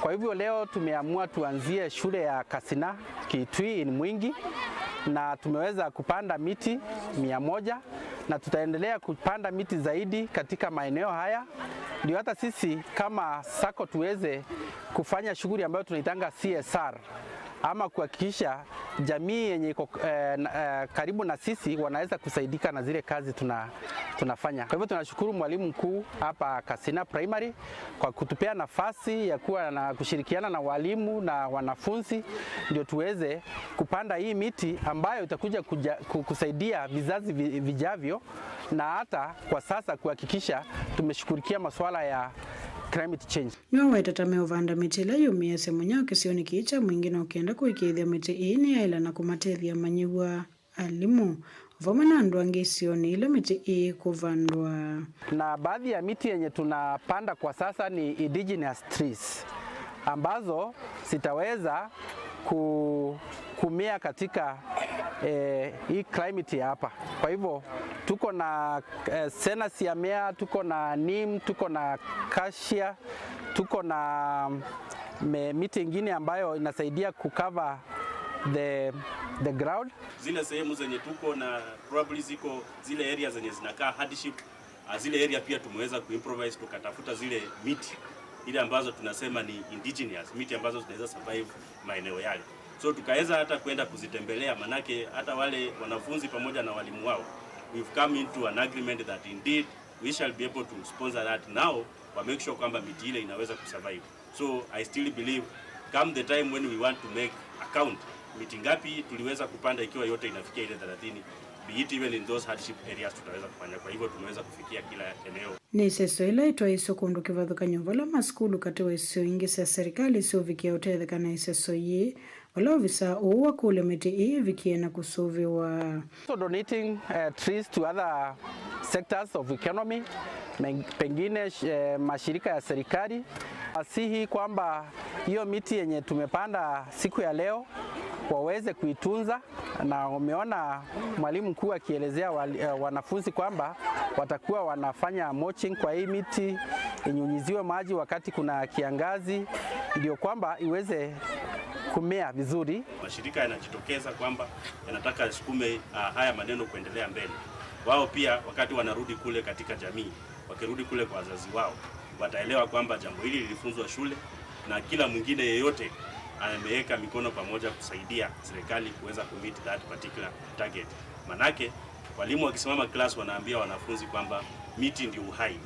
Kwa hivyo leo tumeamua tuanzie shule ya Kasina Kitui in Mwingi, na tumeweza kupanda miti mia moja, na tutaendelea kupanda miti zaidi katika maeneo haya, ndio hata sisi kama sacco tuweze kufanya shughuli ambayo tunaitanga C S R, ama kuhakikisha jamii yenye iko, eh, na, eh, karibu na sisi wanaweza kusaidika na zile kazi tuna-, tunafanya. Kwa hivyo tunashukuru mwalimu mkuu hapa Kasina Primary kwa kutupea nafasi ya kuwa na kushirikiana na walimu na wanafunzi, ndio tuweze kupanda hii miti ambayo itakuja kuja, ku-, kusaidia vizazi vi-, vijavyo, na hata kwa sasa kuhakikisha tumeshughulikia masuala ya climate change. Nĩwaweta ta meũvanda mĩtĩ ĩla yũmĩĩasya mũnyao kĩsionĩ kĩĩ kya Mwingĩ na ũkenda kũĩkĩĩthya mĩtĩ ĩĩ nĩyaĩla na kũmatethya amanyĩw'a, alimũ, o vamwe na andũ angĩ isionĩ ila mĩtĩ ĩĩ ĩkũvandwa. Na baadhi ya miti yenye tunapanda kwa sasa ni indigenous trees ambazo zitaweza ku-, kumea katika, eh, hii climate ya hapa. Kwa hivyo tuko na, eh, senasia mea, tuko na neem, tuko na cassia, tuko na, mm, me-, miti ingine ambayo inasaidia kucover the, the ground. Zile sehemu zenye tuko na probably ziko zile area zenye zinakaa hardship, ah, zile area pia tumeweza kuimprovise, tukatafuta zile miti, ile ambazo tunasema ni indigenous, miti ambazo zinaweza survive maeneo yale. So tukaweza hata kwenda kuzitembelea, manake hata wale wanafunzi pamoja na walimu wao, we've come into an agreement that indeed we shall be able to sponsor that now, wa make sure kwamba miti ile inaweza kusurvive. So I still believe come the time when we want to make a count, miti ngapi tuliweza kupanda, ikiwa yote inafikia ile thelathini, be it even in those hardship areas, tutaweza kufanya. Kwa hivyo tumeweza kufikia kila eneo. Nĩ ĩseso ĩla ĩtwaĩswe kũndũ kĩvathũkany'o vala masukulu katĩ wa isio ingĩ sya serikali siũvikĩa ũtetheka na ĩseso yĩĩ, vala ovisaa ũũ wakũlya mĩtĩ ĩĩ ĩvikĩe na kũsũvĩwa. So donating, uh, trees to other sectors of economy, men-, pengine, eh, mashirika ya serikali. Asihi kwamba hiyo miti yenye tumepanda siku ya leo waweze kuitunza, na umeona mwalimu mkuu akielezea wali-, eh, wanafunzi kwamba watakuwa wanafanya mulching kwa hii miti, inyunyiziwe maji wakati kuna kiangazi, ndio kwamba iweze kumea vizuri. Mashirika yanajitokeza kwamba yanataka yasukume, ah, haya maneno kuendelea mbele. Wao pia wakati wanarudi kule katika jamii, wakirudi kule kwa wazazi wao, wataelewa kwamba jambo hili lilifunzwa shule na kila mwingine yeyote ameweka mikono pamoja kusaidia serikali kuweza kumeet that particular target. Manake walimu wakisimama class wanaambia wanafunzi kwamba miti ndio uhai.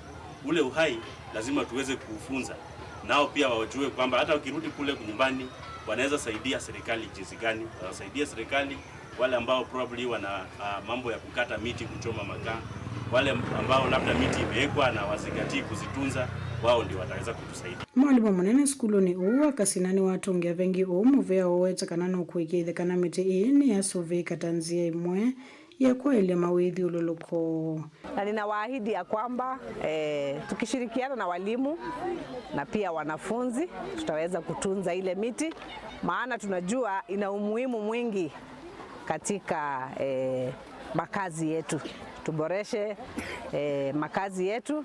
Ule uhai lazima tuweze kuufunza, nao pia wajue kwamba hata wakirudi kule nyumbani wanaweza saidia serikali jinsi gani, wasaidie serikali wale ambao probably wana, ah, mambo ya kukata miti, kuchoma makaa, wale ambao labda miti imewekwa na wazingatii kuzitunza, wao ndio wataweza kutusaidia. Mwalimũ mũnene sukulunĩ ũũ wa Kasina nĩwatũngĩa vengi ũũ mũvea ũwete kana nũkũĩkĩĩthya kana mĩtĩ ĩĩ nĩyasũvĩĩka ta nzĩa ĩmwe ya kwaĩlya mawĩthyũlũlũko. Na ninawaahidi ya kwamba, eh, tukishirikiana na walimu na pia wanafunzi tutaweza kutunza ile miti, maana tunajua ina umuhimu mwingi katika, eh, makazi yetu. Tuboreshe, eh, makazi yetu,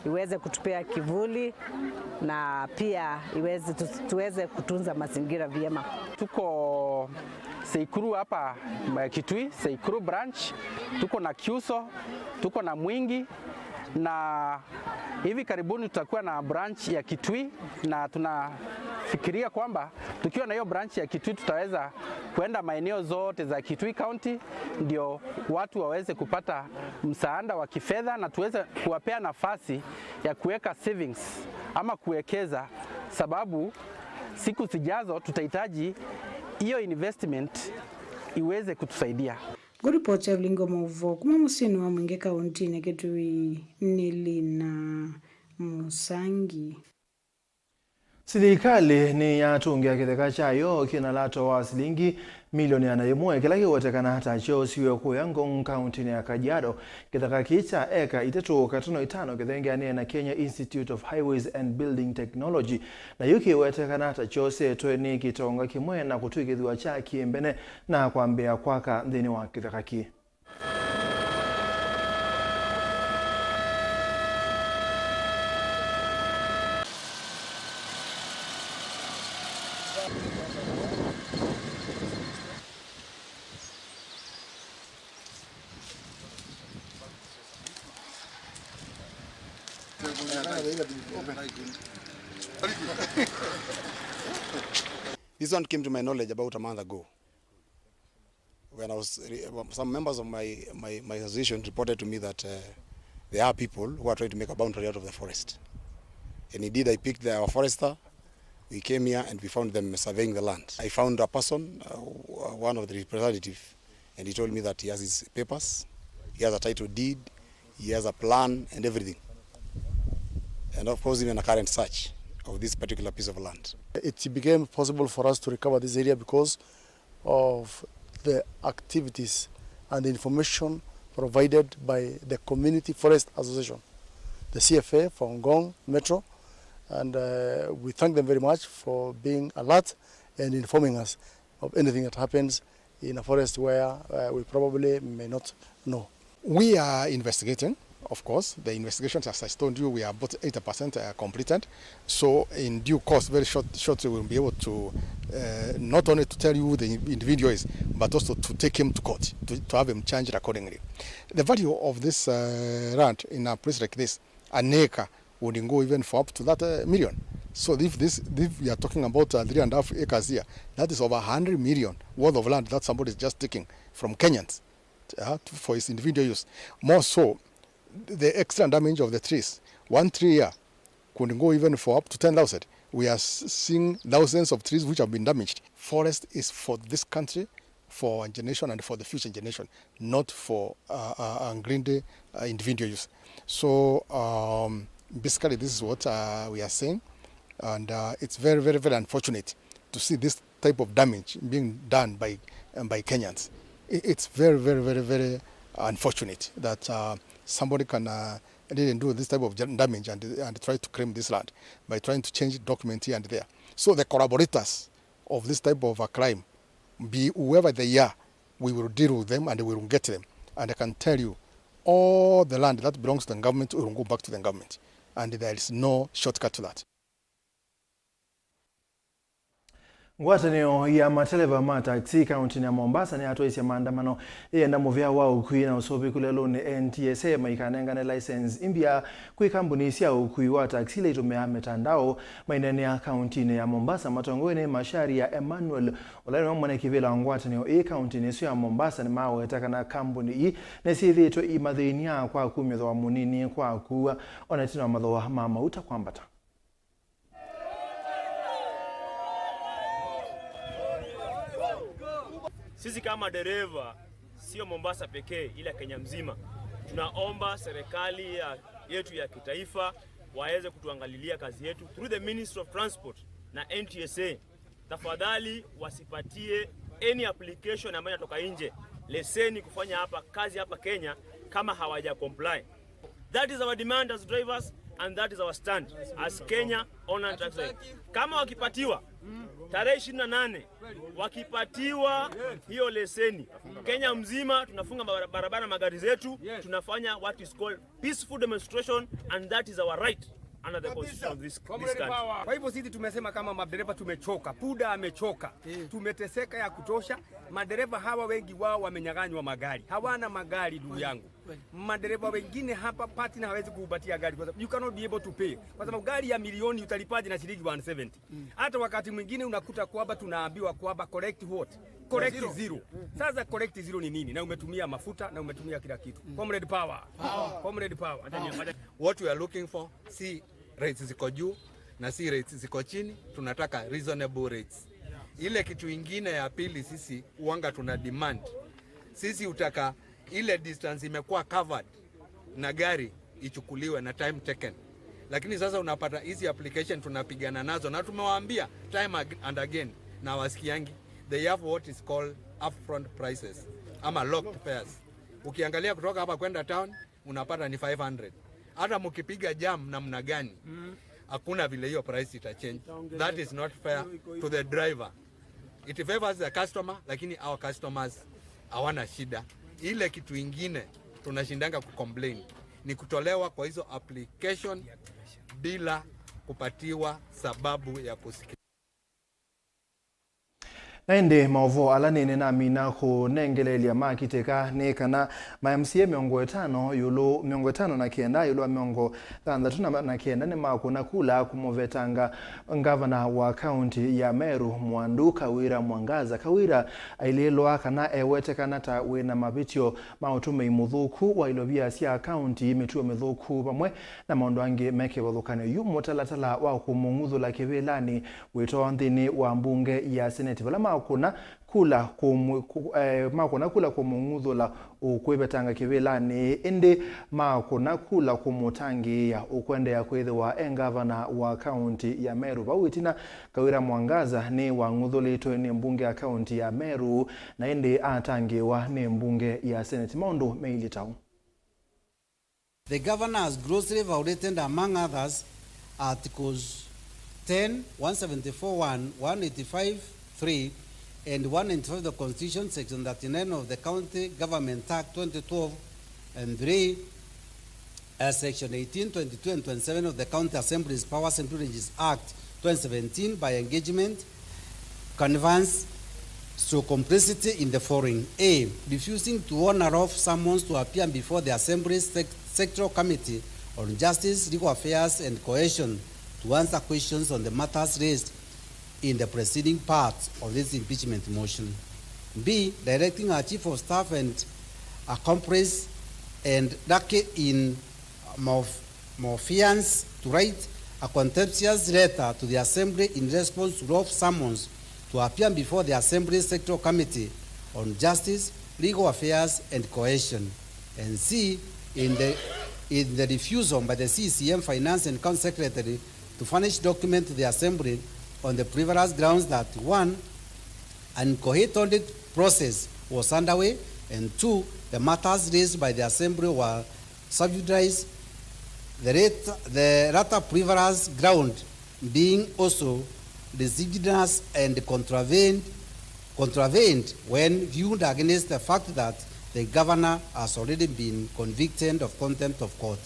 iweze kutupea kivuli na pia iweze, tu-, tuweze kutunza mazingira vyema. Tuko Seikuru hapa, eh, Kitui, Seikuru branch, tuko na Kiuso, tuko na Mwingi, na hivi karibuni tutakuwa na branch ya Kitui, na tunafikiria kwamba tukiwa na hiyo branch ya Kitui tutaweza kuenda maeneo zote za Kitui County, ndio watu waweze kupata msaada wa kifedha na tuweze kuwapea nafasi ya kuweka savings ama kuwekeza, sababu siku zijazo tutahitaji hiyo investment iweze kutusaidia. Ngũripoti ya Vilingi wa Maũvoo kuma mũsyĩnĩ wa Mwingi kaũntĩnĩ ya Kitui nĩ Lina Mũsangi. Silikalĩ nĩyatũngĩa kĩtheka kyayo kĩna lato wa silingi milioni ĩana yĩmwe kĩla kĩwetekana ta kyoosiwe kũya Ngong kaũntĩnĩ ya Kajiado. Kĩtheka kĩĩ kya eka itatũ katono itano kĩthengeanĩe na Kenya Institute of Highways and Building Technology, na yu kĩwetekana ta kyoosetwe nĩ kĩtonga kĩmwe na kũtw'ĩkĩthw'a kya kĩmbene na kwambĩĩa kwaka nthĩnĩ wa kĩtheka kĩĩ. This one came to my knowledge about a month ago. When I was, some members of my, my, my association reported to me that, uh, there are people who are trying to make a boundary out of the forest. And indeed, I picked the, our forester. We came here and we found them surveying the land. I found a person, uh, one of the representatives, and he told me that he has his papers, he has a title deed, he has a plan and everything. And of course, even a current search of this particular piece of land. It became possible for us to recover this area because of the activities and the information provided by the Community Forest Association, the C F A for Ngong Metro, and, uh, we thank them very much for being alert and informing us of anything that happens in a forest where, uh, we probably may not know. We are investigating, of course. The investigations, as I told you, we are about eighty percent, uh, completed. So in due course, very short, shortly, we'll be able to, uh, not only to tell you who the individual is, but also to take him to court, to, to have him charged accordingly. The value of this, uh, land in a place like this, an acre, would go even for up to that, uh, million. So if this, if we are talking about, uh, three and a half acres here, that is over a hundred million worth of land that somebody is just taking from Kenyans, uh, for his individual use. More so, the extra damage of the trees. One tree here could go even for up to ten thousand. We are s-, seeing thousands of trees which have been damaged. Forest is for this country, for our generation and for the future generation, not for, uh, uh, uh, greedy, uh, individual use. So, um, basically, this is what, uh, we are saying, and, uh, it's very, very, very unfortunate to see this type of damage being done by, um, by Kenyans. I-, it's very, very, very, very unfortunate that, uh, somebody can, uh, really do this type of ja-, damage and, and try to claim this land by trying to change document here and there. So the collaborators of this type of a crime, be whoever they are, we will deal with them and we will get them. And I can tell you, all the land that belongs to the government will go back to the government. And there is no shortcut to that. Ngwatanĩo ya mateleva ma taxi kauntinĩ ya Mombasa nĩyatwaisye maandamano yĩenda mũvea wa ũkui na ũsũvĩku lelũnĩ N T S A maikanengane license imbya kwĩ kambuni sya ũkui wa taxi ila itũmĩaa mĩtandao. Maineenea kauntinĩ ya Mombasa matongoew'e nĩ Macharia Emmanuel, ũla nĩwe mwene kĩvĩla wa ngwatanĩo ĩĩ kauntinĩ ĩsu ya Mombasa, nĩmaweta kana kambuni ii nĩsyĩthĩĩtwe imathĩny'a kwa kumya thooa mũnini kwa kũua, o na ĩtina wa mathooa ma mauta kwambata. Sisi kama dereva, sio Mombasa pekee, ila Kenya mzima, tunaomba serikali ya, yetu ya kitaifa waweze kutuangalilia kazi yetu through the Ministry of Transport na N T S A. Tafadhali wasipatie any application ambayo inatoka nje leseni kufanya hapa kazi hapa Kenya kama hawaja comply. That is our demand as drivers and that is our stand as Kenya Owner and Taxi Drivers. Kama wakipatiwa tarehe ishirini na nane, wakipatiwa hiyo leseni, Kenya mzima tunafunga bara-, barabara, magari zetu, tunafanya what is called peaceful demonstration, and that is our right under the constitution of this, this country. Kwa hivyo sisi tumesema kama madereva tumechoka, puda amechoka, tumeteseka ya kutosha. Madereva hawa wengi wao wamenyang'anywa magari, hawana magari, ndugu yangu. Madereva wengine hapa, partner hawezi kuupatia gari kwa sababu you cannot be able to pay, kwa sababu gari ya milioni utalipaje na shilingi one seventy? Hata wakati mwingine unakuta kwamba tunaambiwa kwamba collect what? Collect zero. Sasa collect zero ni nini? Na umetumia mafuta na umetumia kila kitu. Comrade power. Comrade power. What we are looking for si rates ziko juu na si rates ziko chini, tunataka reasonable rates. Ile kitu ingine ya pili sisi huanga tuna demand. Sisi utaka ile distance imekuwa covered na gari ichukuliwe na time taken. Lakini sasa unapata hizi application tunapigana nazo na tumewaambia time ag-, and again, na wasikiangi. They have what is called upfront prices ama locked fares. Ukiangalia kutoka hapa kwenda town, unapata ni five hundred. Hata mkipiga jam namna gani, hakuna vile hiyo price itachange. That is not fair to the driver. It favors the customer, lakini our customers hawana shida. Ile kitu ingine tunashindanga kucomplain ni kutolewa kwa hizo application bila kupatiwa sababu ya kusikiliza. Na ĩndĩ maũvoo ala nĩnĩ namina kũnengeleelya ma kiteka nĩ kana ma M C A mĩongo ĩtano ĩũlũ, mĩongo ĩtano na kenda ĩũlũ wa mĩongo thanthatũ na kenda nĩmakũna kula kũmũvetanga ngavana wa kaunti ya Meru, Mwandu Kawira Mwangaza. Kawira ailĩĩlwa kana ewetekana ta wĩna mavĩtyo ma ũtũmĩi mũthũku wa ilovia sya kaunti, mĩtuo mĩthũku, vamwe na maũndũ angĩ me kĩvathũkany'o. Yu mũtalatala wa kũmũng'uthũla kĩvĩlanĩ wĩtwawa nthĩnĩ wa mbunge ya Seneti, vala makũna kula kũmũ-, kũ-, eh, makũna kula kũmũng'uthũla ũkwĩvetanga kĩvĩlanĩ, ĩndĩ makũna kula kũmũtangĩĩa ũkwendeea kwĩthĩwa e ngavana wa kaunti ya Meru. Vau ĩtina, Kawira Mwangaza nĩwang'uthũlĩtwe nĩ mbunge ya kaunti ya Meru, na ĩndĩ atangĩĩwa nĩ mbunge ya Seneti. Maũndũ meilye ta ũũ. The governor has grossly violated, among others, Articles ten, one seventy-four one, one eighty-five three, and one ninety-five of the Constitution, Section thirty-nine of the County Government Act twenty twelve and three, uh, Section eighteen, twenty-two, and twenty-seven of the County Assembly's Powers and Privileges Act twenty seventeen by engagement connivance, so complicity in the following. A. Refusing to honor off summons to appear before the Assembly's sec-, Sectoral Committee on Justice, Legal Affairs and Cohesion to answer questions on the matters raised in the preceding part of this impeachment motion. B. Directing her Chief of Staff and accomplice and lackey in Mof-, Mofians to write a contemptuous letter to the Assembly in response to Love summons to appear before the Assembly Sectoral Committee on Justice, Legal Affairs and Cohesion, and C, in the, in the refusal by the C C M Finance and Accounts Secretary to furnish document to the Assembly on the frivolous grounds that, one, an incoherent audit process was underway, and two, the matters raised by the Assembly were subjudice, the lat-, the latter frivolous ground being also litigious and contravened, contravened when viewed against the fact that the governor has already been convicted of contempt of court.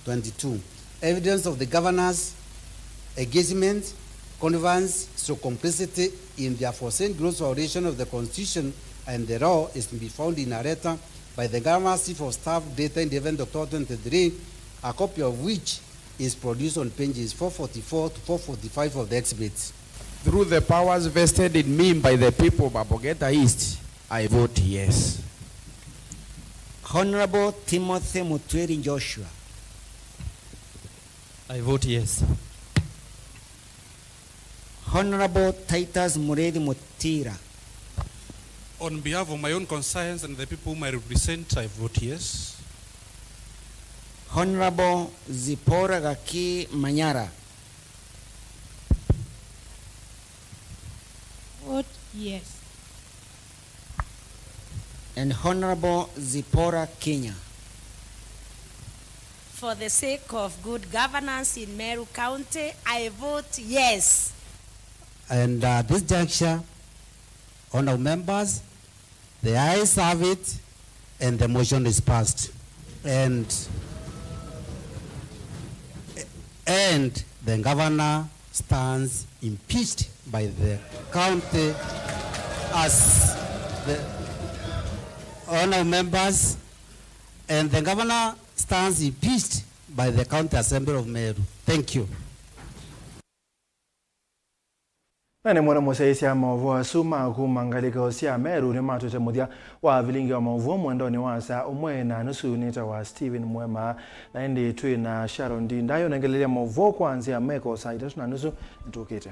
Twenty-two. Evidence of the governor's engagement, connivance, or complicity in the aforesaid gross violation of the constitution and the law is to be found in a letter by the governor's chief of staff dated eleven October twenty twenty-three, a copy of which is produced on pages four forty-four to four forty-five of the exhibits. Through the powers vested in me by the people of Mabogeta East, I vote yes. Honorable Timothy Mutwiri Joshua. I vote yes. Honorable Titus Murithi Mutira. On behalf of my own conscience and the people whom I represent, I vote yes. Honorable Zipporah Gaki Manyara. Vote yes. And Honorable Zipporah Kinya. For the sake of good governance in Meru County, I vote yes. And uh, at this juncture, honorable members, the ayes have it and the motion is passed. And, and the governor stands impeached by the county as the honorable members, and the governor stands impeached by the County Assembly of Meru. Thank you. Na nĩ mwana mũsyaĩĩsya maũvoo asu ma kuma ngalĩko sya Meru nĩmatwĩte mũthya wa vilingi wa maũvoo mwendonĩ wa saa ũmwe na nusu. Nĩtawa Stephen Mwema, na ĩndĩ twĩ na Sharon Ndinda yũnengelelya maũvoo kwa nzĩa meko saa itatũ na nusu nĩtũkĩte.